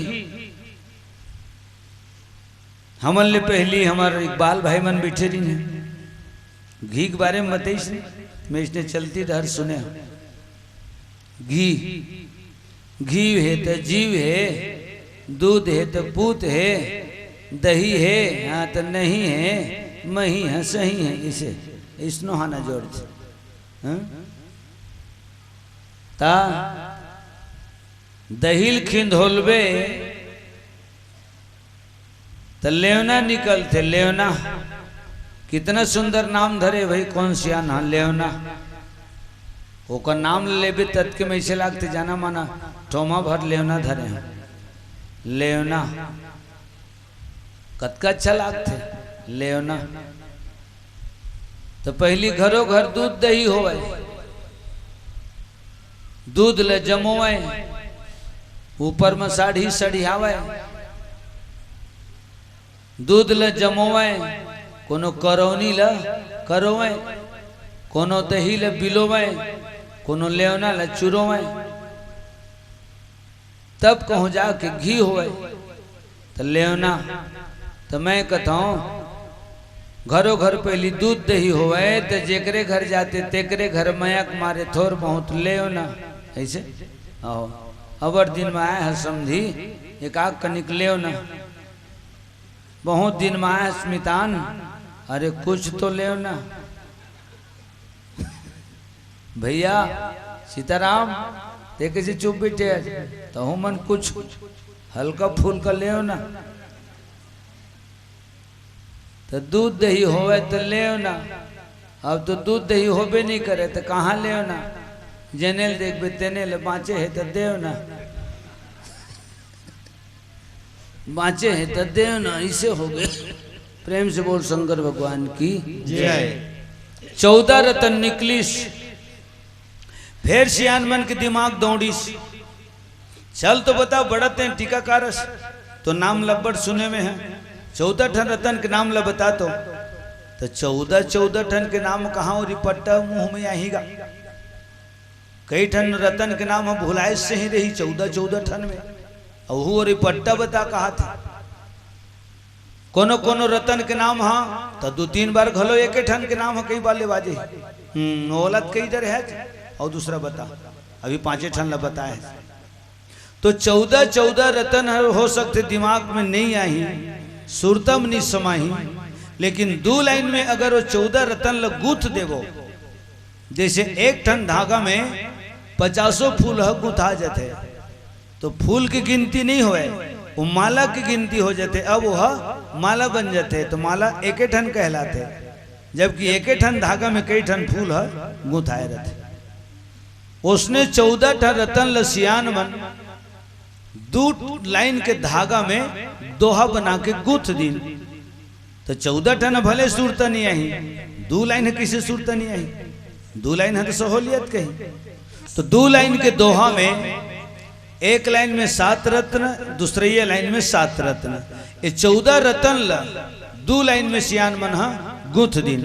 हमन ले पहिली हमर इकबाल भाई मन बइठे रहिन हे, घी के बारे में बतइस, मैं इसने चलती डहर सुने हंव। घी, घी हे त जीव हे, दूध हे त पूत हे, दही हे, हाँ, त नहीं हे, मही हे, सही हे, इसे, इसनो हाना जोड़ दे। हाँ? ता दही ल खिंधोलबे त लेवना निकलथे, लेवना। कितना सुंदर नाम धरे भाई, कोन सियान हा, लेवना। ओकर नाम लेबे ततके में अइसे लागथे, जाना माना ठोमा भर लेवना धरे हंव। लेवना। कतका अच्छा लागथे, लेवना। त पहिली घरो घर दूध दही होवय, दूध ल जमोवय, ऊपर म साड़ी सड़ियावय, दूध ल जमोवय, कोनो करौनी ल करोवय, कोनो दही ल बिलोवय, कोनो लेवना ल चुरोवय, तब कहूँ जाके घी होवय। त लेवना, त मैं कथंव, घरो घर पहिली दूध दही होवय, त जेकरे घर जाते, तेकरे घर मया के मारे थोर बहुत लेवना। अइसे? अहो, अब्बड़ दिन में आय हस समधी, एक आध कनिक लेवना। बहुत दिन में आय हस मितान, अरे कुछ तो लेवना। भइया सीताराम, तें कइसे चुप बइठे हस? तहूँ मन कुछ हल्का फुल्का लेवना। त दूध दही होवय त लेवना, अब तो दूध दही होबे नइ करे त कहाँ लेवना? जेने ल देखबे तेने ल बाँचे हे त देवना। बाँचे हे त देवना, अइसे होगे। प्रेम से बोल शंकर भगवान की जय। चौदह रतन निकलिस, फेर सियान मन के दिमाग दौड़िस, चल तो बता, बड़ा तें टीकाकार हस, तो नाम ल अब्बड़ सुने में हे, चौदह ठन रतन के नाम ल बता तो। त चौदह, चौदह ठन के नाम कहाँ ओरी पट्टा मुँह में आही गा? कई ठन रतन के नाम ह भुलाए सही रही, चौदह चौदह ठन में। अहू ओरी पट्टा बता कहत हे। कोनो कोनो रतन के नाम ह त दू तीन बार घलो एके ठन के नाम ह कई बार ले बाजे। हम्म, ओला त कई दे रहे, अउ दूसरा बता, अभी पाँचे ठन ला बताए हे। तो चौदह चौदह रतन हर हो सकथे दिमाग में नइ आही, सुरता म नइ समाही, लेकिन दू लाइन में अगर वो चौदह रतन ल गूँथ देबो, जइसे एक ठन धागा में पचासों फूल ह गुंथा जथे, तो फूल के गिनती नइ होवय, वो माला के गिनती हो जथे। अब वो ह माला बन जथे, तो माला एके ठन कहलाथे, जबकि एके ठन धागा में कई ठन फूल ह गुंथाए रथे। ओसने चौदह ठन रतन ल सियान मन दू लाइन के धागा में दोहा बना के गूंथ दिन। त चौदह ठन भले सुरता नइ आही, दू लाइन ह कइसे सुरता नइ आही? दू लाइन ह त सहोलियत कही। तो दू लाइन के दोहा में एक लाइन में सात रत्न, दूसरइया लाइन में सात रत्न, ये चौदह रतन ल दू लाइन में सियान मन ह गूंथ दिन।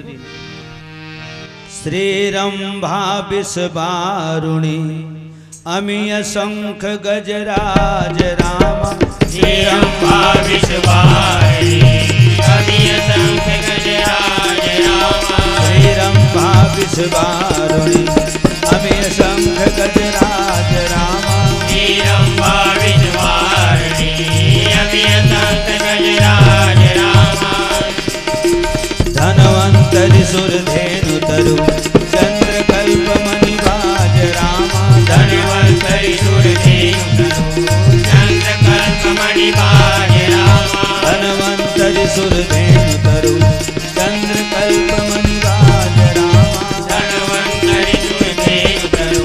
श्रीरंभा विषवारुणी अमिय शंख गजराज राम। श्रीरंभा विषवारुणी अमिय शंख गजराज राम। श्रीरंभा विषवारुणी अमिय शंख गजराज राम। श्रीरंभा विषवारुणी अमिय शंख गजराज राम। धनवंतरि सुर धेनु तरु चंद्र कल्प मणि बाज राम। धनवंतरि सुर धेनु तरु चंद्र कल्प मणि बाज राम। धनवंतरि सुर धेनु तरु चंद्र कल्प मणि बाज राम। धनवंतरि सुर धेनु तरु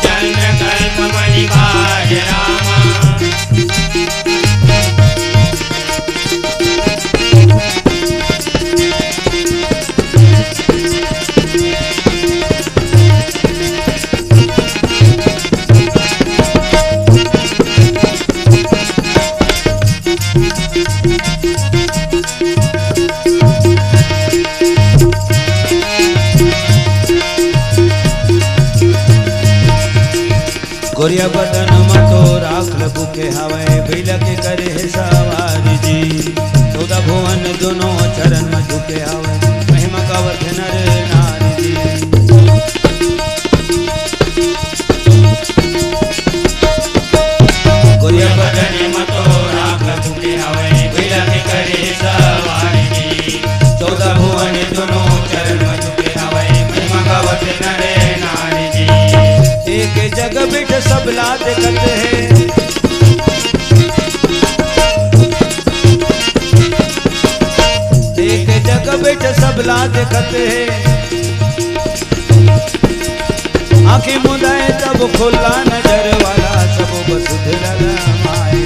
चंद्र कल्प मणि बाज राम। गोरिया बदन म तो राख ल बुके हवय, भैला के करे हे सवारी जी। चौदह भुवन दोनों चरण म झुके हवय, महिमा गावत हे नर नारी जी। गोरिया बदन म तो राख ल बुके हवय, भैला के करे हे सवारी जी। चौदह भुवन दोनों चरण म झुके हवय, महिमा गावत हे नर नारी जी। एक जग बिठ सबला देखत हे, एक जग बिठ सबला देखत हे। आँखी मुदाए तब खोला नजर वाला, सब बसुध लला माए।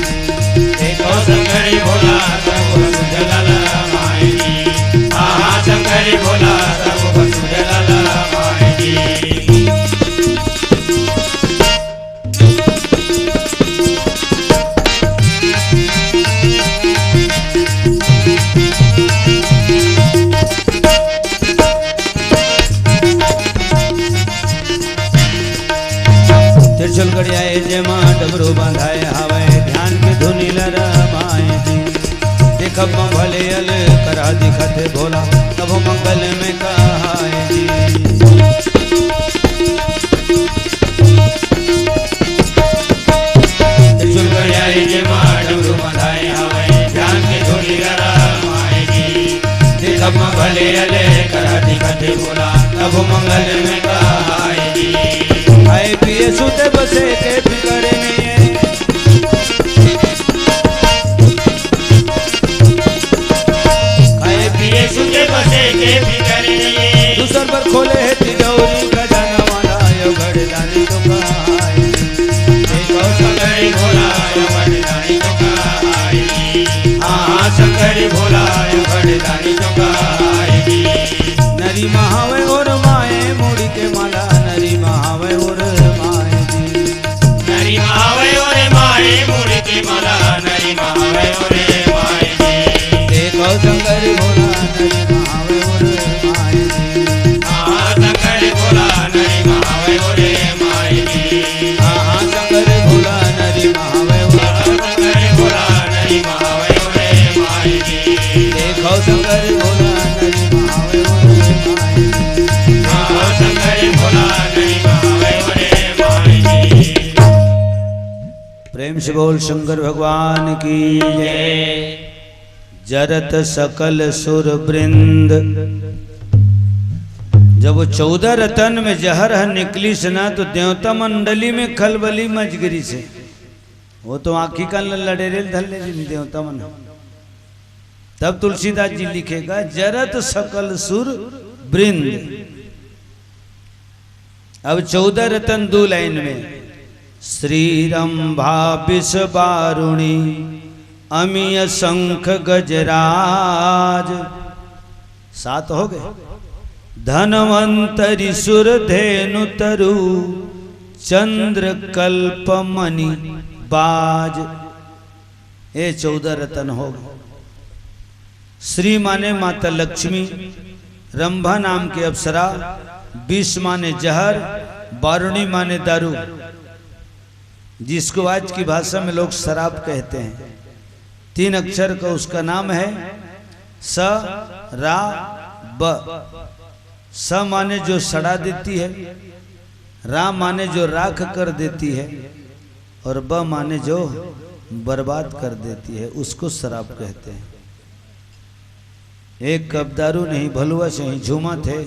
देखो शंकर भोला, सब बसुध लला माए जी। हाँ, हाँ, शंकर भोला, सब बसुध लला माए जी। त्रिशूल गड़ियाए जेमा डमरू बंधाए हावय, ध्यान के धुनी ल रमाए जी। देखब म भले अल करा दिखत हे भोला, तभो मंगल में कहाए जी। त्रिशूल गड़ियाए जेमा डमरू बंधाए हावय, ध्यान के धुनी ल रमाए जी। देखब म भले अल करा दिखत हे भोला, तभो मंगल में कहाए जी। खाए पिए सुते बसे के फिकर नइये। खाए पिए सुते बसे के फिकर नइये। दूसर बर खोले हे तिजौरी खजाना वाला, यो घड़दानी तो कहाए। देखो शंकर भोला, यो घड़दानी तो कहाए। हाँ, हाँ, शंकर भोला, यो घड़दानी तो कहाए। नरी महावे और माए, मुड़ी के माला, नरी महावे और माए जी। नरी महावे और माए, मुड़ी के माला, नरी महावे और माए जी। देखो शंकर भोला, नरी महावे और माए जी। हाँ, शंकर भोला, नरी महावे और माए जी। हाँ, हाँ, शंकर भोला, नरी महावे और शंकर भोला, नरी महावे और माए जी। देखो शंकर भोला, नरी महावे और माए जी। हाँ, शंकर भोला, नरी महावे और माए जी। प्रेम से बोल शंकर भगवान की जय। जरत सकल सुर वृंद। जब वो चौदह रतन में जहर ह निकलिस ना, तो देवता मंडली में खलबली मच गिरिस हे। वो तो आँखी कान ल लड़ेरे ल धर ले जिन देवता मन। तब तुलसीदास जी लिखे गा, जरत सकल सुर वृंद। अब चौदह रतन दू लाइन में, श्री रंभा विष वारुणी अमिय शंख गजराज, सात हो गए। धनवंतरी सुर धेनु तरु चंद्र कल्प मणि बाज। ए चौदह रतन हो गए। श्री माने माता लक्ष्मी, रंभा नाम के अप्सरा, विष माने जहर, बारुणी माने दारू, जिसको आज की भाषा में लोग शराब कहते हैं। तीन अक्षर का उसका नाम है स रा ब। स माने जो सड़ा देती है, रा माने जो राख कर देती है, और ब माने जो बर्बाद कर देती है, उसको शराब कहते हैं। एक कप दारू नहीं भलुआ सही झूमत हे,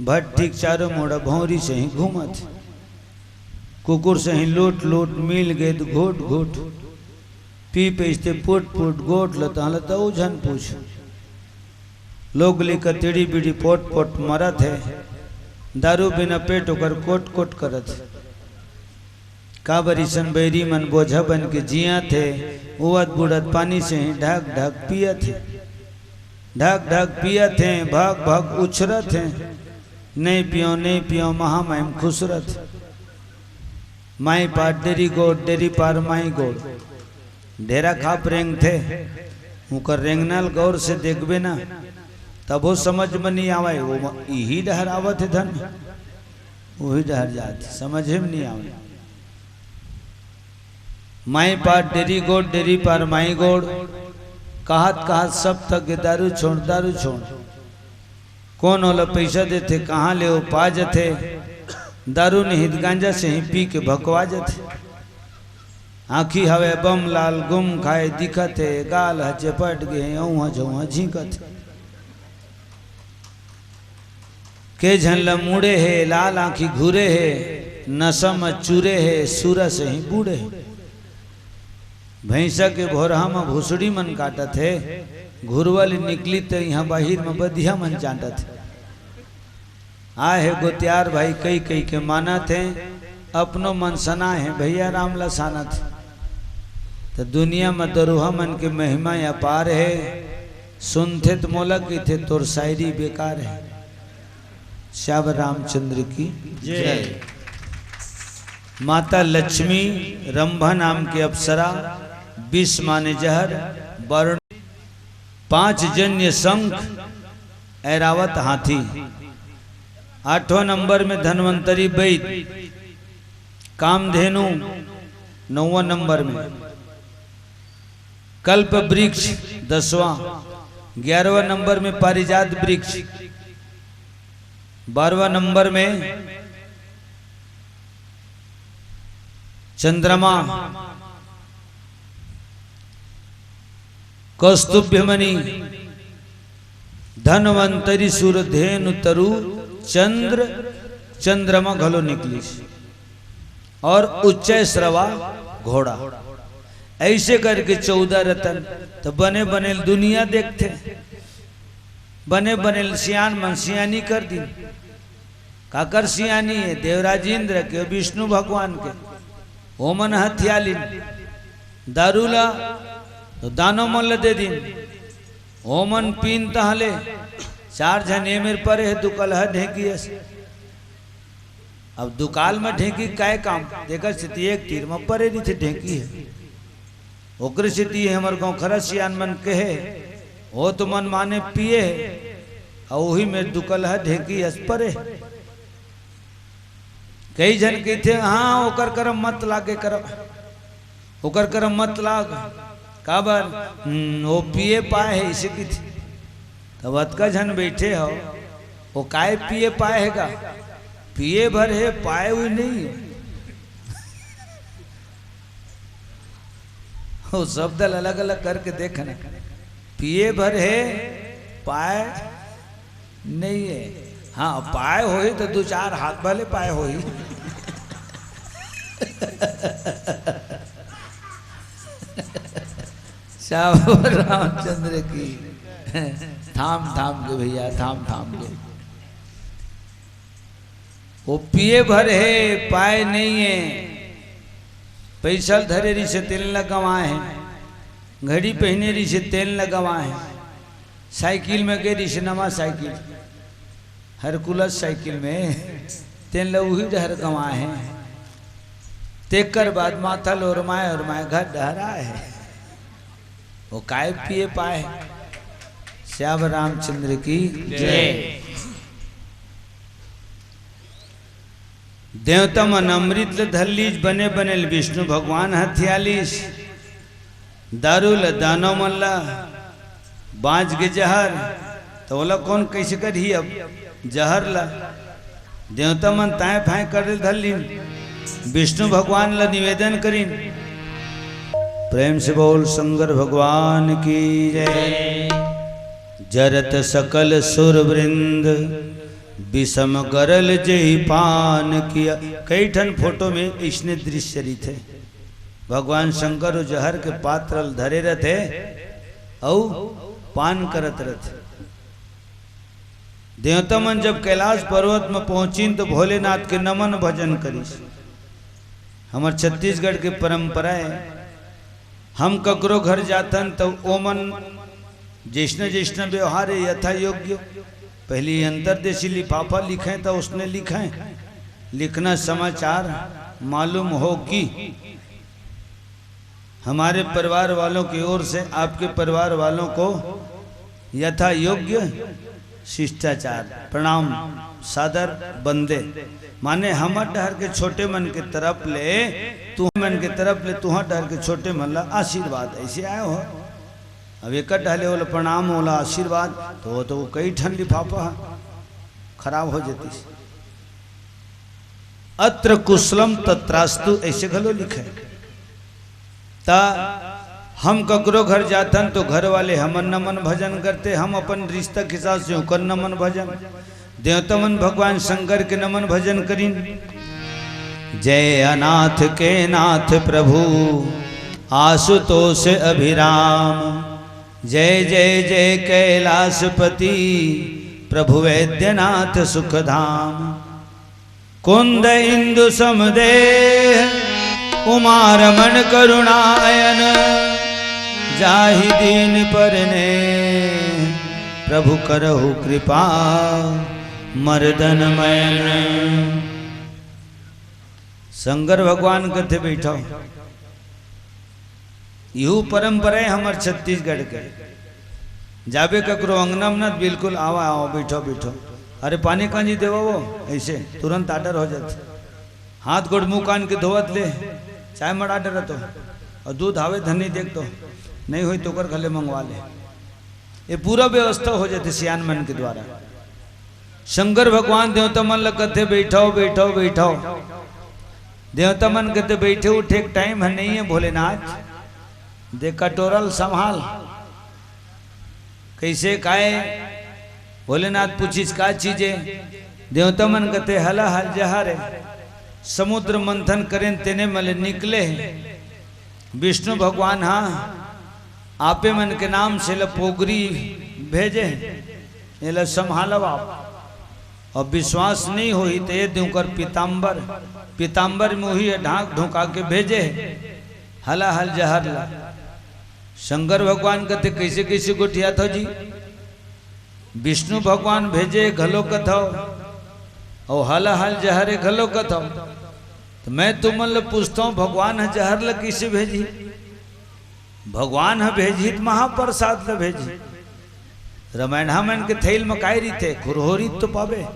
भट्टी के चारों मोड़ा भौंरी सही घूमत हे। कुकुर सही लोट लोट मिल गए तो घोट घोट, पी पइसते पोट पोट गोठ ल तहाँ ल तऊ झन पूछ। लोग लिखत टीड़ी बीड़ी पोट पोट मरत हे, दारू बिना पेट ओकर कोट कोट करत हे। काबर इसन बैरी मन बोझा बन के जियत हे, उवत बुड़त पानी सही ढक ढक पियत हे। ढक ढक पियत हे, भक भक उछरत हे, नहीं पियो नहीं पियो महामाई म खुसरत हे। माई पार डेरी गोड़, डेरी पार माई गोड़। ढेरा खाप रेंगथे, उकर रेंगना ल गौर से देखबे ना, तभो समझ में नहीं आवय, वो म-, इही डहर आवत हे धन, उही डहर जात हे, समझे में नहीं आवय। माई पार डेरी गोड़, डेरी पार माई गोड़, कहत कहत सब थक गे, दारू छोड़, दारू छोड़। कोन ओला पइसा देथे, कहाँ ले ओ पा जथे? दारू निहित गांजा सही पी के भकवा जथे। आँखी हवे बम लाल गुम खाए दिखत हे, गाल ह चपट गे, औंहा झौंहा झींकत हे। के झन ल मुड़े हे, लाल आँखी घूरे हे, नशा म चूरे हे, सूरा सही बूड़े हे। भैंसा के भोरहा म भुसड़ी मन काटत हे, घुरवा ले निकली त इहाँ बाहिर म बधिया मन चांटत हे। आए हे गोतियार भाई कई कई के मानत हे, अपनो मन सना हे भैया राम ल सानत हे। त दुनिया म दरुहा मन के महिमा अपार हे, सुनथे त मोला कहिथे तोर शायरी बेकार हे। श्याम रामचंद्र की जय। माता लक्ष्मी, रंभा नाम के अप्सरा, विष माने जहर, वरुण, पांच जन्य शंख, ऐरावत हाथी। आठवां नंबर में धन्वंतरी बैद, कामधेनु नौवां नंबर में, कल्प वृक्ष दसवां, ग्यारहवां नंबर में पारिजात वृक्ष, बारहवां नंबर में चंद्रमा, कौस्तुभमणि, धन्वंतरी सूरधेनु तरु, चंद्र, चंद्रमा घलो निकलिस। और उच्चैःश्रवा घोड़ा। ऐसे करके चौदह रतन त बने बने दुनिया देखथे, बने बने सियान मन सियानी कर दिन। काकर सियानी हे? देवराज इंद्र के, विष्णु भगवान के। ओमन हथियालिन दारू ला तो दानव मन ल दे दिन। ओमन पीन तहले चार झन ए मेर परे हे, दुकलहा ढेंकी अस। अब दुकाल म ढेंकी काय काम? तेकर सेती एक तीर म परे रहिथे ढेंकी ह। ओकरे सेती हमर गाँव खरा सियान मन कहे, ओ तो मन माने पिए हे, अउ ओही में दुकलहा ढेंकी अस परे हे। कई झन कहिथे, "हाँ, ओकर करम मत लागे करम।" ओकर करम मत लाग। काबर? हम्म, वो पिए पाए हे, इसे किथे। तब अतका झन बैठे हो, वो काय पिए पाए हे गा? पिए भर हे, पाए हुई नहीं है। वो शब्द अलग-अलग करके देखना। पिए भर हे, पाए नहीं है। हाँ, पाए होही तो दू चार हाथ भले पाए होही। श्याम रामचंद्र की। थाम थाम के भैया, थाम थाम के। वो पिए भर हे, पाए नहीं है। पैसा धरे रहिसे तेन ल गंवाए हे, घड़ी पहिने रहिसे तेन ल गंवाए हे, साइकिल में गे रहिसे नवा साइकिल, हरकुलस साइकिल में, तेन ल उही डहर गंवाए हे। तेकर बाद माथा ल ओरमाए ओरमाए घर डहर आए हे। वो काय पिए पाए हे? श्याम रामचंद्र की जय। देवता मन अमृत ल धर लीस, बने बने ल विष्णु भगवान हथिया लीस। दारू ल दानव मन ला, बांच गे जहर, त ओला कौन कइसे करही अब जहर ला? देवता मन ताय फाय करे ल धर लीन, विष्णु भगवान ला निवेदन करिन। प्रेम से बोल शंकर भगवान की जय। जरत सकल सुर वृंद, विषम गरल जेहि पान किया। कई ठन फोटो में इसने दृश्य रहिथे, भगवान शंकर ओ जहर के पात्र ल धरे रथे अउ पान करत रथे। देवता मन जब कैलाश पर्वत में पहुंचिन तो भोलेनाथ के नमन भजन करिस। हमर छत्तीसगढ़ के परंपरा है, हम ककरो घर जाथन तो ओमन जैसने जैसने व्यवहार है यथा योग्य, पहली अंतरदेशी लिफाफा लिखें तो उसने लिखें, लिखना समाचार मालूम हो कि हमारे परिवार वालों की ओर से आपके परिवार वालों को यथा योग्य शिष्टाचार, प्रणाम, सादर बंदे, माने हमर डहर के छोटे मन के तरफ ले तुहर मन के तरफ ले तुहर डहर के छोटे मन ला आशीर्वाद, ऐसे आए हो। अब एक डहले ओला प्रणाम, ओला आशीर्वाद, तो वो तो कई ठन लिफाफा खराब हो जाती। अत्र कुशलम तत्रास्तु, ऐसे घलो लिखे। त हम ककरो घर जाथन तो घर वाले हमर नमन भजन करथे, हम अपन रिश्ता के हिसाब से ओकर नमन भजन, देवता मन भगवान शंकर के नमन भजन करिन। जय अनाथ के नाथ प्रभु आशुतोष अभिराम, जय जय जय कैलाशपति प्रभु वैद्यनाथ सुखधाम। कुंद इंदु समदेह उमा रमण करुणायन, जाहि दीन पर ने प्रभु करहु कृपा मर्दन मयन। शंकर भगवान कथे बैठो, यहू परंपरा है हमर छत्तीसगढ़ के। जाबे ककरो अंगना में ना, बिल्कुल आवा, आवा, बैठो, बैठो। अरे पानी कांजी देवा वो, ऐसे तुरंत आर्डर हो जाथे। हाथ गोड़ मुंह कान के धोवत ले, चाय मड़ा डरत हो, और दूध आवे धनी देख तो, नहीं होई तो ओकर घले मंगवा ले। ये पूरा व्यवस्था हो जाथे सियान मन के द्वारा। शंकर भगवान देवता मन ल कथे, "बैठो, बैठो, बैठो।" देवता मन कथे, "बैठे उठे के टाइम है नहीं है भोलेनाथ, दे कटोरल संभाल।" कैसे काय? भोलेनाथ पूछिस, "का चीज है?" देवता मन कथे, "हला हल जहर है, समुद्र मंथन करेन तेने मले निकले है। विष्णु भगवान हा आपे मन के नाम से ल पोगरी भेजे, एला संभालव आप।" अब विश्वास नहीं होही त ये दे ओकर पीताम्बर, पीताम्बर में उही ढांक ढुका के भेजे, हला हल जहर ला। शंकर भगवान कथे, "कैसे कैसे गोठियाथव जी? विष्णु भगवान भेजे घलो कथव, अउ हला हल जहर हे घलो कथव। त मैं तुमन ल पूछथव, भगवान ह जहर ल कैसे भेजही?" भगवान ह भेजही त महाप्रसाद ल भेजही। रमैनहा मन के थैल म काय रहिथे? खुरहोरी तो पाबे।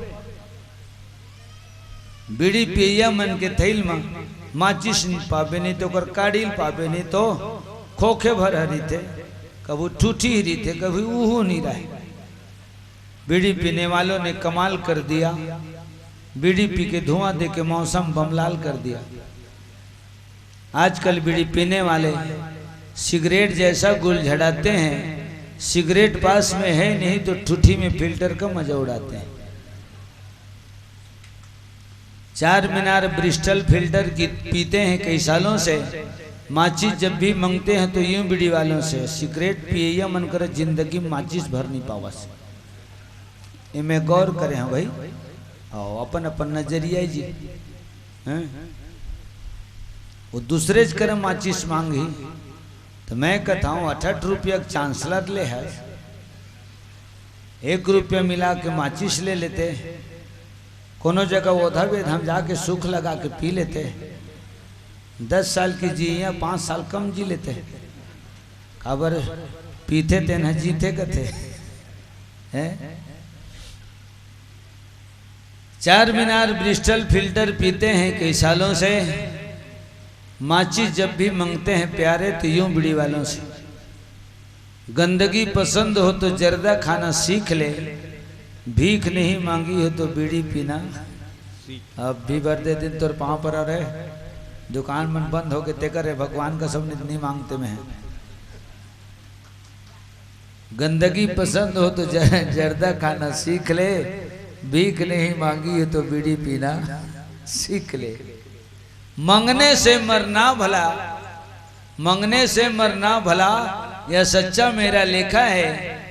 बीड़ी पियैया मन के थैल म माचिस ल पाबे, नहीं तो ओकर काड़ी ल पाबे, नहीं तो खोखे भर ह रहिथे, कभू ठूठी ही रहिथे, कभी उहू नहीं रहे। बीड़ी पीने वालों ने कमाल कर दिया, बीड़ी पी के धुआं दे के मौसम बमलाल कर दिया। आजकल बीड़ी पीने वाले सिगरेट जैसा गुल झड़ाते हैं, सिगरेट पास में है नहीं तो ठूठी में फिल्टर का मजा उड़ाते हैं। चार मीनार ब्रिस्टल फिल्टर की पीते हैं कई सालों से। माचिस जब भी मांगते हैं तो यूं बीड़ी वालों से, सिगरेट पियैया मन करे जिंदगी में माचिस भर नहीं पावस। इमे गौर करे हैं भाई, आओ अपन अपन नजरिया जी, हैं? वो दूसरे ज करे माचिस मांगही, तो मैं कहता हूँ, अठठ रुपया के चांसलर ले है, एक रुपया मिला के माचिस ले लेते, कोनो जगह ओधा वेध हम जाके सुख लगा के पी लेते, दस साल की जिया पाँच साल कम जी लेते। काबर पीथे तेन ह जीथे कथे, हैं? चार मीनार ब्रिस्टल फिल्टर पीते हैं कई सालों से। माचिस जब भी मांगते हैं प्यारे तो यूं बीड़ी वालों से। गंदगी पसंद हो तो जर्दा खाना सीख ले, भीख नहीं मांगी हो तो बीड़ी पीना। अब भी बरदे दिन तोर पांव पर रहे, दुकान मन बंद हो गए, तेकर हे भगवान का सब नहीं मांगते में है। गंदगी पसंद हो तो ज-, जर्दा खाना सीख ले, भीख नहीं मांगी हो तो बीड़ी पीना सीख ले। मंगने से मरना भला, मंगने से मरना भला, यह सच्चा मेरा लेखा है।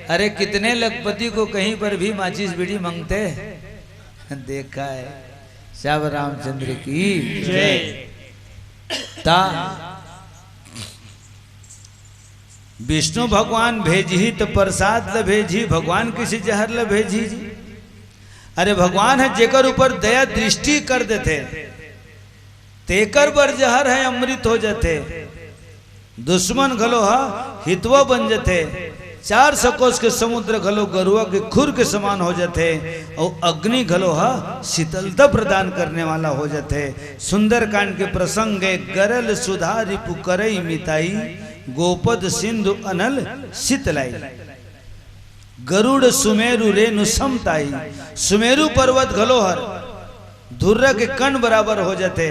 अरे, कितने लखपति को कहीं पर भी माचिस बीड़ी मांगते देखा है। श्याम रामचंद्र की जय। ता विष्णु भगवान भेजही त प्रसाद ल भेजही, भगवान किसी जहर ल भेजही जी? अरे, भगवान ह जेकर ऊपर दया दृष्टि कर देथे, तेकर बर जहर ह अमृत हो जथे। दुश्मन घलो ह हितवा बन जथे। चार सकोस के समुद्र घलो गरुआ के खुर के समान हो जथे, अउ अग्नि घलो ह शीतलता प्रदान करने वाला हो जथे। सुंदरकांड के प्रसंग हे, गरल सुधा रिपु करई मिताई, गोपद सिंधु अनल सितलाई। गरुड़ सुमेरु रेणु समताई, सुमेरु पर्वत घलो हर धुर्रा के कण बराबर हो जथे।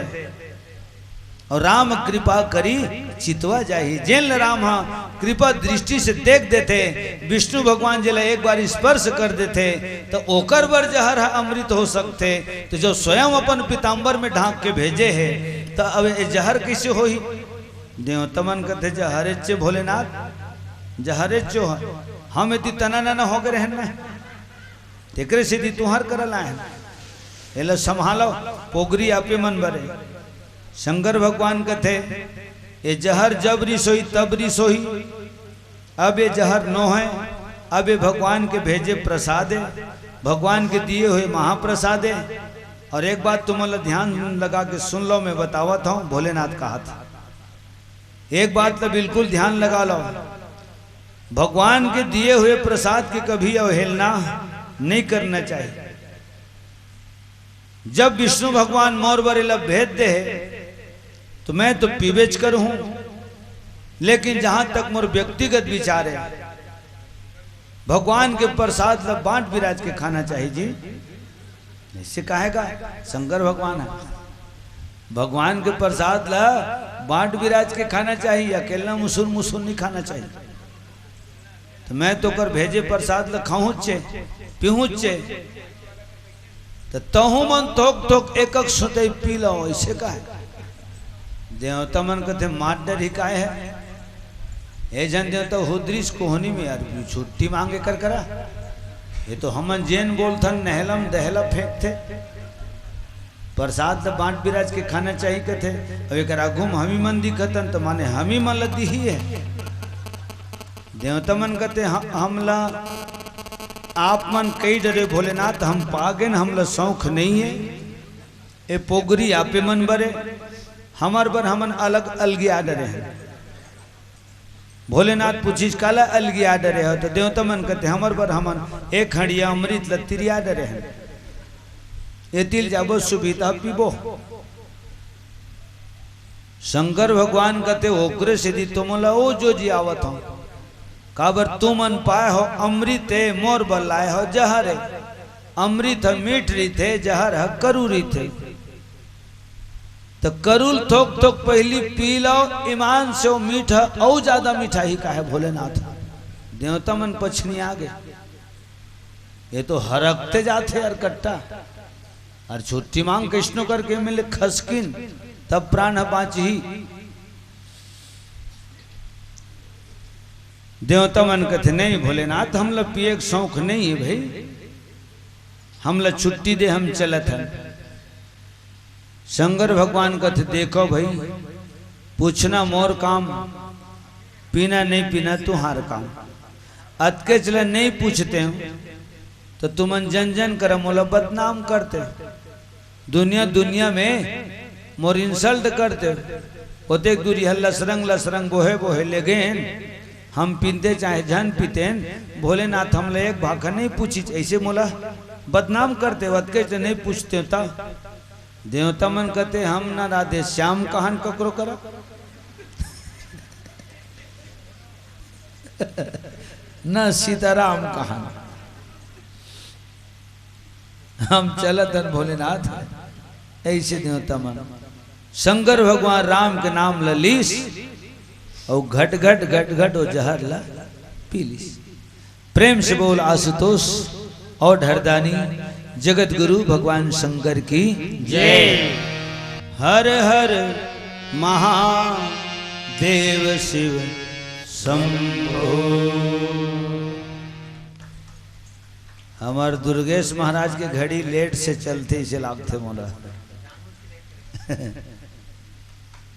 अउ राम कृपा करी चितवा जाही। जेन ल राम ह कृपा दृष्टि से देख देथे, विष्णु भगवान जेला एक बार स्पर्श कर देथे, त ओकर बर जहर ह अमृत हो सकथे। त जो स्वयं अपन पीताम्बर में ढांक के भेजे हे, त अब ए जहर कइसे होही? देवता मन कथे, "जहरेच हे भोलेनाथ, जहरेच हे। हम एती तना नना होके रहेन ना, तेकरे सेती तुंहर करा लाएन। एला संभालो, पोगरी आपे मन बरे।" शंकर भगवान कथे, "ए जहर जब रिस होही, तब रिस होही। अब ए जहर नोहे, अब ए भगवान के भेजे प्रसाद हे, भगवान के दिए हुए महाप्रसाद हे।" अउ एक बात तुमन ला ध्यान लगा के सुन लो, मैं बतावत हंव, भोलेनाथ कहा था। एक बात ला बिल्कुल ध्यान लगा लो, भगवान के दिए हुए प्रसाद की कभी अवहेलना नहीं करना चाहिए। जब विष्णु भगवान मोर बर एला भेज दे हे, तो मैं तो पीबेच करहूं, लेकिन जहां तक मोर व्यक्तिगत विचार हे, भगवान के प्रसाद ला बांट बिराज के खाना चाहिए जी। अइसे काहे का? शंकर भगवान हे, भगवान के प्रसाद ला बांट बिराज के खाना चाहिए, अकेला मुसुर मुसुर नहीं खाना चाहिए। त मैं तो ओकर भेजे प्रसाद ल खाहूँचे, पीहूँचे। त तहूँ मन थोक थोक एक एक सुतई पी लव, अइसे काहे? देवता मन कथे, "मार डरही काय हे? ए झन देवता हुदरिस कोहनी में यार, छुट्टी मांगे कर करा। ये तो हमन जेन बोलथन, नहलम दहला फेंकथे।" प्रसाद ल बांट बिराज के खाना चाहिए कथे। अब एकर आगू म हमी मन दिखतन, त माने हमी मन ल दिही हे। देवता मन कथे, "ह-, हमला आप मन कई डरे भोलेनाथ, हम पागेन, हमला शौक नहीं हे। ए पोगरी आपे मन बरे, हमर बर हमन अलग अलगिया डरे हन।" भोलेनाथ पूछिस, "काला अलगिया डरे हो?" त देवता मन कथे, "हमर बर हमन एक हंडिया अमृत ल तिरिया डरे हन। एती ल जाबो, सुभीता पीबो।" शंकर भगवान कथे, "ओकरे सेती तो मोला ओ जो जी आवत हंव। काबर तुमन पाए हो अमृत हे, मोर बर लाए हो जहर हे। अमृत ह मीठ रहिथे, जहर ह करू रहिथे। त करू ल थोक थोक पहिली पी लव, ईमान से ओ मीठ ह अउ जादा मिठाही काहे भोलेनाथ?" देवता मन पछनिया गे। ये तो हरकते जाथे यार कट्टा। अउ छुट्टी मांग कइसनो करके मिले खसकिन, तब प्राण ह बाँचही। देवता मन कथे, "नहीं भोलेनाथ, हमला पिए के शौक नहीं हे भई, हमला छुट्टी दे, हम चलत हन।" शंकर भगवान कथे, "देखो भई, पूछना मोर काम, पीना नहीं पीना तुंहर काम। अतकेच ल नहीं पूछतेंव, त तुमन जन जन करा मोला बदनाम करतेव। दुनिया दुनिया में मोर insult करतेव। ओतेक दूरी ह लसरंग लसरंग बोहे बोहे लेगेन, हम पीतेन चाहे झन पीतेन, भोलेनाथ हमला एक भाखा नहीं पूछिस, अइसे मोला बदनाम करते, वतके से नहीं पूछते ता। देवता मन कहते, "हम ना राधे श्याम कहान ककरो करा, ना सीताराम कहान, हम चलत हन भोलेनाथ।" ऐसे देवता मन शंकर भगवान राम के नाम ल लीस, अउ घट घट घट घट वो जहर ल पी लीस। प्रेम से बोल आशुतोष और ढरदानी जगत गुरु भगवान शंकर की जय। हर हर महादेव शिव शंभो। हमार दुर्गेश महाराज के घड़ी लेट से चलथे, इसे लागथे मोला।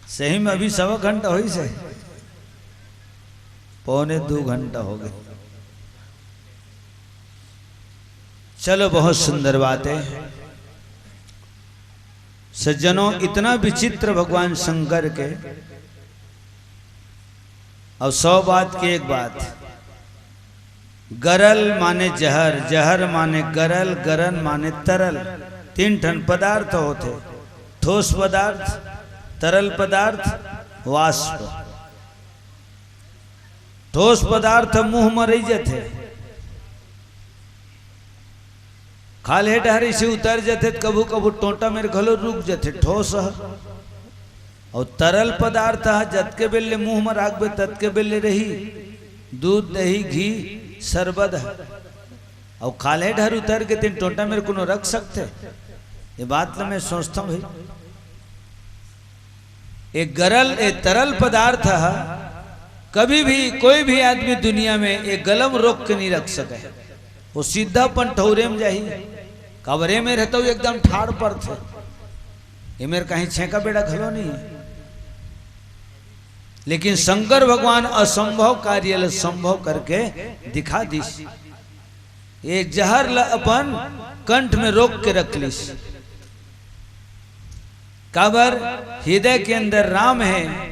सही में अभी सवा घंटा होइस हे, पौने दू घंटा हो गए। चलो, बहुत सुंदर बात है सज्जनों, इतना विचित्र भगवान शंकर के। और सौ बात की एक बात, गरल माने जहर, जहर माने गरल, गरल माने तरल। तीन ठन पदार्थ होथे, ठोस पदार्थ, तरल पदार्थ, वाष्प। ठोस पदार्थ मुंह म रहि जथे, खाल्हे डहर इसे उतर जथे, त कभू कभू टोंटा मेर घलो रुक जथे, ठोस ह। अउ तरल पदार्थ ह जतके बेर ले मुंह म राखबे, ततके बेर ले रही। दूध, दही, घी, शरबत ह। अउ खाल्हे डहर उतर के तेन टोंटा मेर कोनो रख सकथे? ये बात ल मैं सोचथंव भाई। ये गरल, ये तरल पदार्थ ह, कभी भी कोई भी आदमी दुनिया में ये गलम रोक के नहीं रख सके। वो सीधा अपन ठौरे में जाही। काबर ए मेर हे तो एकदम ठाड़ परथे। ए मेर कहीं छेंका बेड़ा घलो नहीं है। लेकिन शंकर भगवान असंभव कार्य ल संभव करके दिखा दिस। ये जहर ल अपन कंठ में रोक के रख लिस। काबर? हृदय के अंदर राम है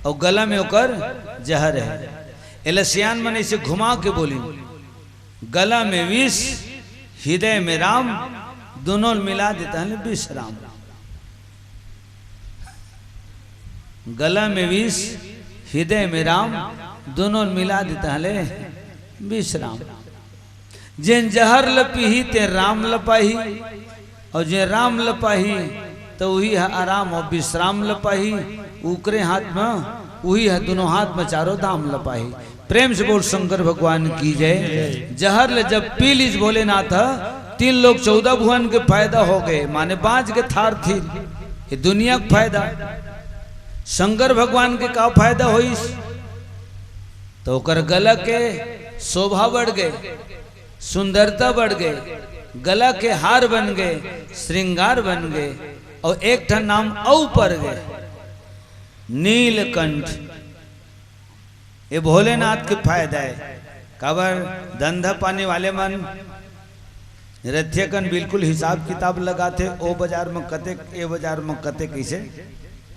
और गला में ओकर जहर है। एला सियान मन इसे घुमा के बोली, गला में विष, हृदय में राम, दोनों मिला देता है विष राम। गला में विष, हृदय में राम, दोनों मिला देता है विष राम। जेन जहर ल पीही, ते राम ल पाही, और जे राम ल पाही, तो वही ह आराम और विश्राम ल पाही। उकरे हाथ में, वही ह दोनों हाथ में चारों धाम ल पाही। प्रेम से बोल शंकर भगवान की जय। जहर ल जब पी लीस भोलेनाथ, तीन लोक चौदह भुवन के फायदा हो गए, माने बांच के थार थी, ये दुनिया के फायदा। शंकर भगवान के का फायदा होइस? तो ओकर गला के शोभा बढ़ गए, सुंदरता बढ़ गए, गला के हार बन गए, श्रृंगार बन गए, और एक ठन नाम अउ पर गए, नीलकंठ। ये भोलेनाथ के फायदा है। काबर? धंधा पानी वाले मन रथिया कन बिल्कुल हिसाब किताब लगाथे, ओ बाजार में कते, ए बाजार में कते, कैसे।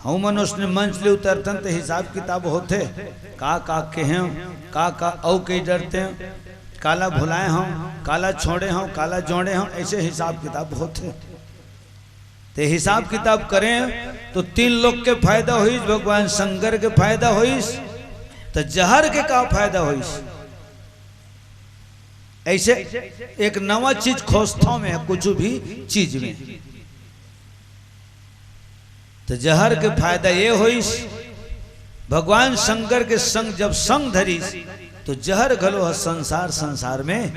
हमन उसने मंच ले उतरथन त हिसाब किताब होथे, का का कहें, का का अउ कई डरते, काला भुलाए हंव, काला छोड़े हंव, काला जोड़े हंव, ऐसे हिसाब किताब होथे। ते हिसाब किताब करें तो तीन लोक के फायदा होइस, भगवान शंकर के फायदा होइस, तो जहर के का फायदा होइस? ऐसे एक नवा चीज खोजथंव मैं, कुछ भी चीज में। तो जहर के फायदा ये होइस, भगवान शंकर के संग जब संग धरिस, तो जहर घलो ह संसार, संसार में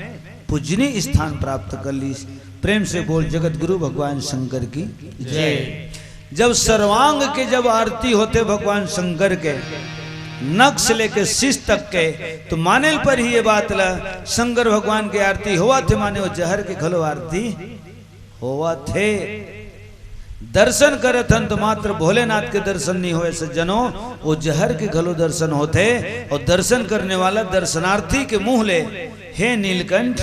पूजनीय स्थान प्राप्त कर लीस। प्रेम से बोल जगत गुरु भगवान शंकर की जय। जब सर्वांग के जब आरती होथे भगवान शंकर के, नख से लेके शीश तक के, तो माने ल परही ये बात ला, शंकर भगवान के आरती होवत हे माने वो जहर के घलो आरती होवत हे। दर्शन करत हन तो मात्र भोलेनाथ के दर्शन नहीं होए सज्जनों, वो जहर के घलो दर्शन होथे। और दर्शन करने वाला दर्शनार्थी के मुंह ले, "हे नीलकंठ,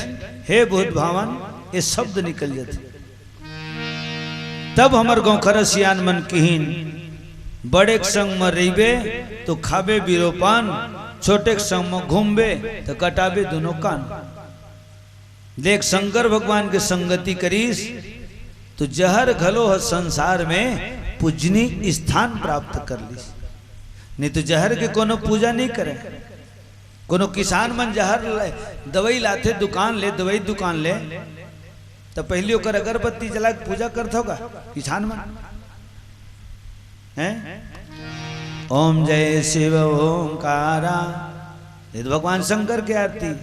हे भूत भावन", ये शब्द निकल जाथे। तब हमर गौखरा सियान मन किहिन, "बड़े के संग म रहिबे तो खाबे बीरो पान, छोटे के संग म घूमबे तो कटाबे दुनो कान।" देख, शंकर भगवान के संगति करिस, तो जहर घलो ह संसार में पूजनीय स्थान प्राप्त कर लिस। नहीं तो जहर के कोनो पूजा नहीं करे। कोनो किसान मन जहर ले, दवाई लाथे दुकान ले, दवाई दुकान ले, तो पहली ओकर अगरबत्ती जला के पूजा करत होगा किसान मन, हैं? ओम जय शिव ओंकारा, ये तो भगवान शंकर के आरती,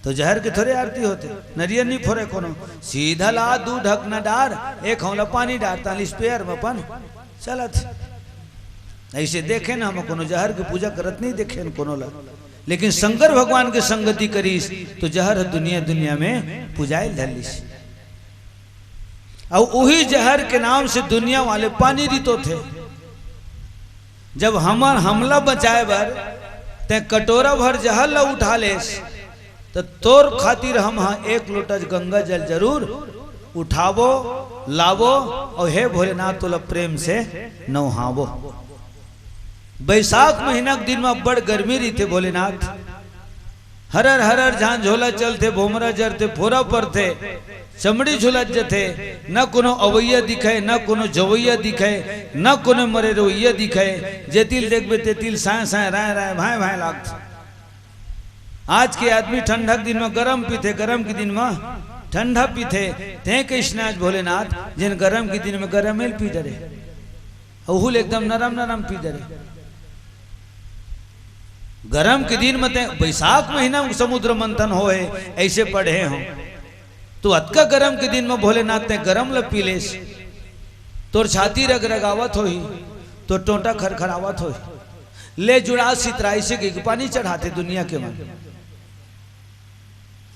तो जहर के थोड़े आरती होथे। नरियर नहीं फोरे कोनो, सीधा ला दू ढकना डार, एक हौला पानी डार, ताली स्पेयर में अपन चलत। ऐसे देखे ना, हम कोनो जहर के पूजा करत नहीं देखे न कोनो ला। लेकिन शंकर भगवान के संगति करिस, तो जहर दुनिया दुनिया में पुजाए धर लिस। अउ उही जहर के नाम से दुनिया वाले पानी रितोथे। जब हमर हमला बचाए बर तैं कटोरा भर जहर ला उठा लेस, त तोर खातिर हम हा एक लोटा गंगा जल जरूर उठाबो, लाबो, अउ हे भोलेनाथ, तोला प्रेम से नौहाबो। बैसाख महीना के दिन में अब्बड़ गर्मी रहिथे भोलेनाथ, हरर हरर झांझोला चलथे, भोमरा जरथे, फोरा परथे, चमड़ी झुलत जथे, न कोनो अवैया दिखे, न कोनो जवैया दिखे, न कोनो मरे रोइया दिखे। जेतिल देखबे तेतिल साय साय राय राय भाय भाय लागथे। आज के आदमी ठंडा के दिन में गरम पीथे, गरम के दिन में ठंडा पीथे। तैं कइसने आज भोलेनाथ, जेन गरम के दिन में गरम एल पी डरे, अहू ले एकदम नरम नरम पी डरे। गरम के दिन में तैं, बैसाख महीना में समुद्र मंथन होए, ऐसे पढ़े हो, तो अतका गरम के दिन में भोलेनाथ तैं गरम ल पी लेस, तोर छाती रगरगावत होही, तोर टोंटा खरखरावत होही। ले जुड़ा सितराई से गिग पानी चढ़ाथे दुनिया के मन।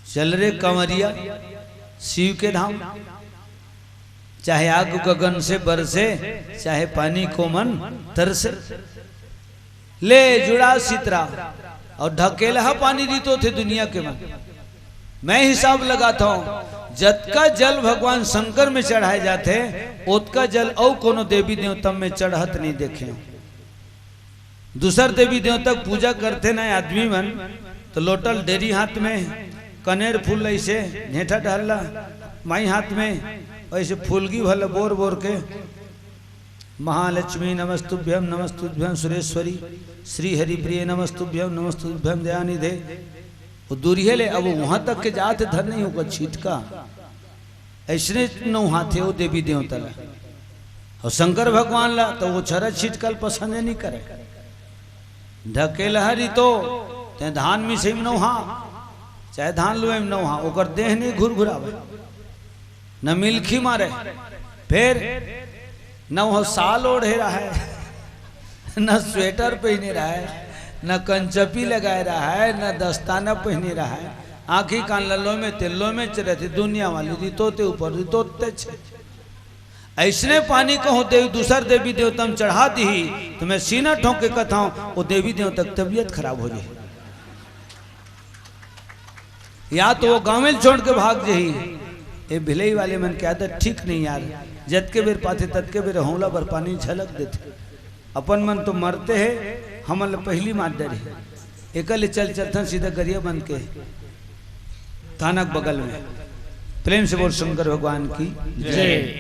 चल रे कंवरिया, शिव के धाम, चाहे आग गगन से बरसे, चाहे पानी को मन तरसे। ले जुड़ा सितरा अउ ढकेलहा पानी रितोथे दुनिया के मन। मैं हिसाब लगाता हूँ, जतका जल भगवान शंकर में चढ़ाए जाथे, ओतका जल अउ कोनो देवी देवता में चढ़त नहीं देखे हूँ। दूसर देवी देवता के पूजा करथे ना आदमी मन, तो लोटा ल डेरी हाथ में, कनेर फूल ऐसे, ढेंठा डहर ला माई हाथ में, ऐसे फूलगी भर ल बोर बोर के, महालक्ष्मी नमस्तुभ्यम, नमस्तुभ्यम सुरेश्वरी, श्री हरिप्रिय नमस्तुभ्यम, नमस्तुभ्यम दयानिधे। वो दूरिहे ले, अब वहां तक के जात धर नहीं होगा, छिटका। ऐसने नौहाथे वो देवी देवता ला। अउ शंकर भगवान ला तो वो छरा छिटका ल पसंद नहीं करे। ढकेलहा रितो, तैं धान मिसई में नौहा, चाहे धान लुए में नौहा, ओकर देह नहीं घुरघुरावे, न मिलखी मारे। फिर न वो साल ओढ़े रहे, न स्वेटर पहने रहे, न कंचपी लगाए रहे, न दस्ताना पहने रहे। आँखी कान ल लोमे ते लोमे च रहिथे, दुनिया वाली रितोते ऊपर रितोते छे। ऐसने पानी कहूँ देवी, दूसर देवी देवता में चढ़ा दीही, तो मैं सीना ठोंक के कथाऊँ, वो देवी देवता की तबीयत खराब हो जाए, या तो वो गाँव में छोड़ के भाग जाही। ये भिलई वाले मन के आदत ठीक नहीं यार, जतके बेर पाथे ततके बेर हौला भर पानी झलक देथे। अपन मन तो मरते हे, हमन ल पहली मार डरे। एकर ले चल चलथन सीधा गरियाबंद के थाना के बगल में। प्रेम से बोल शंकर भगवान की जय।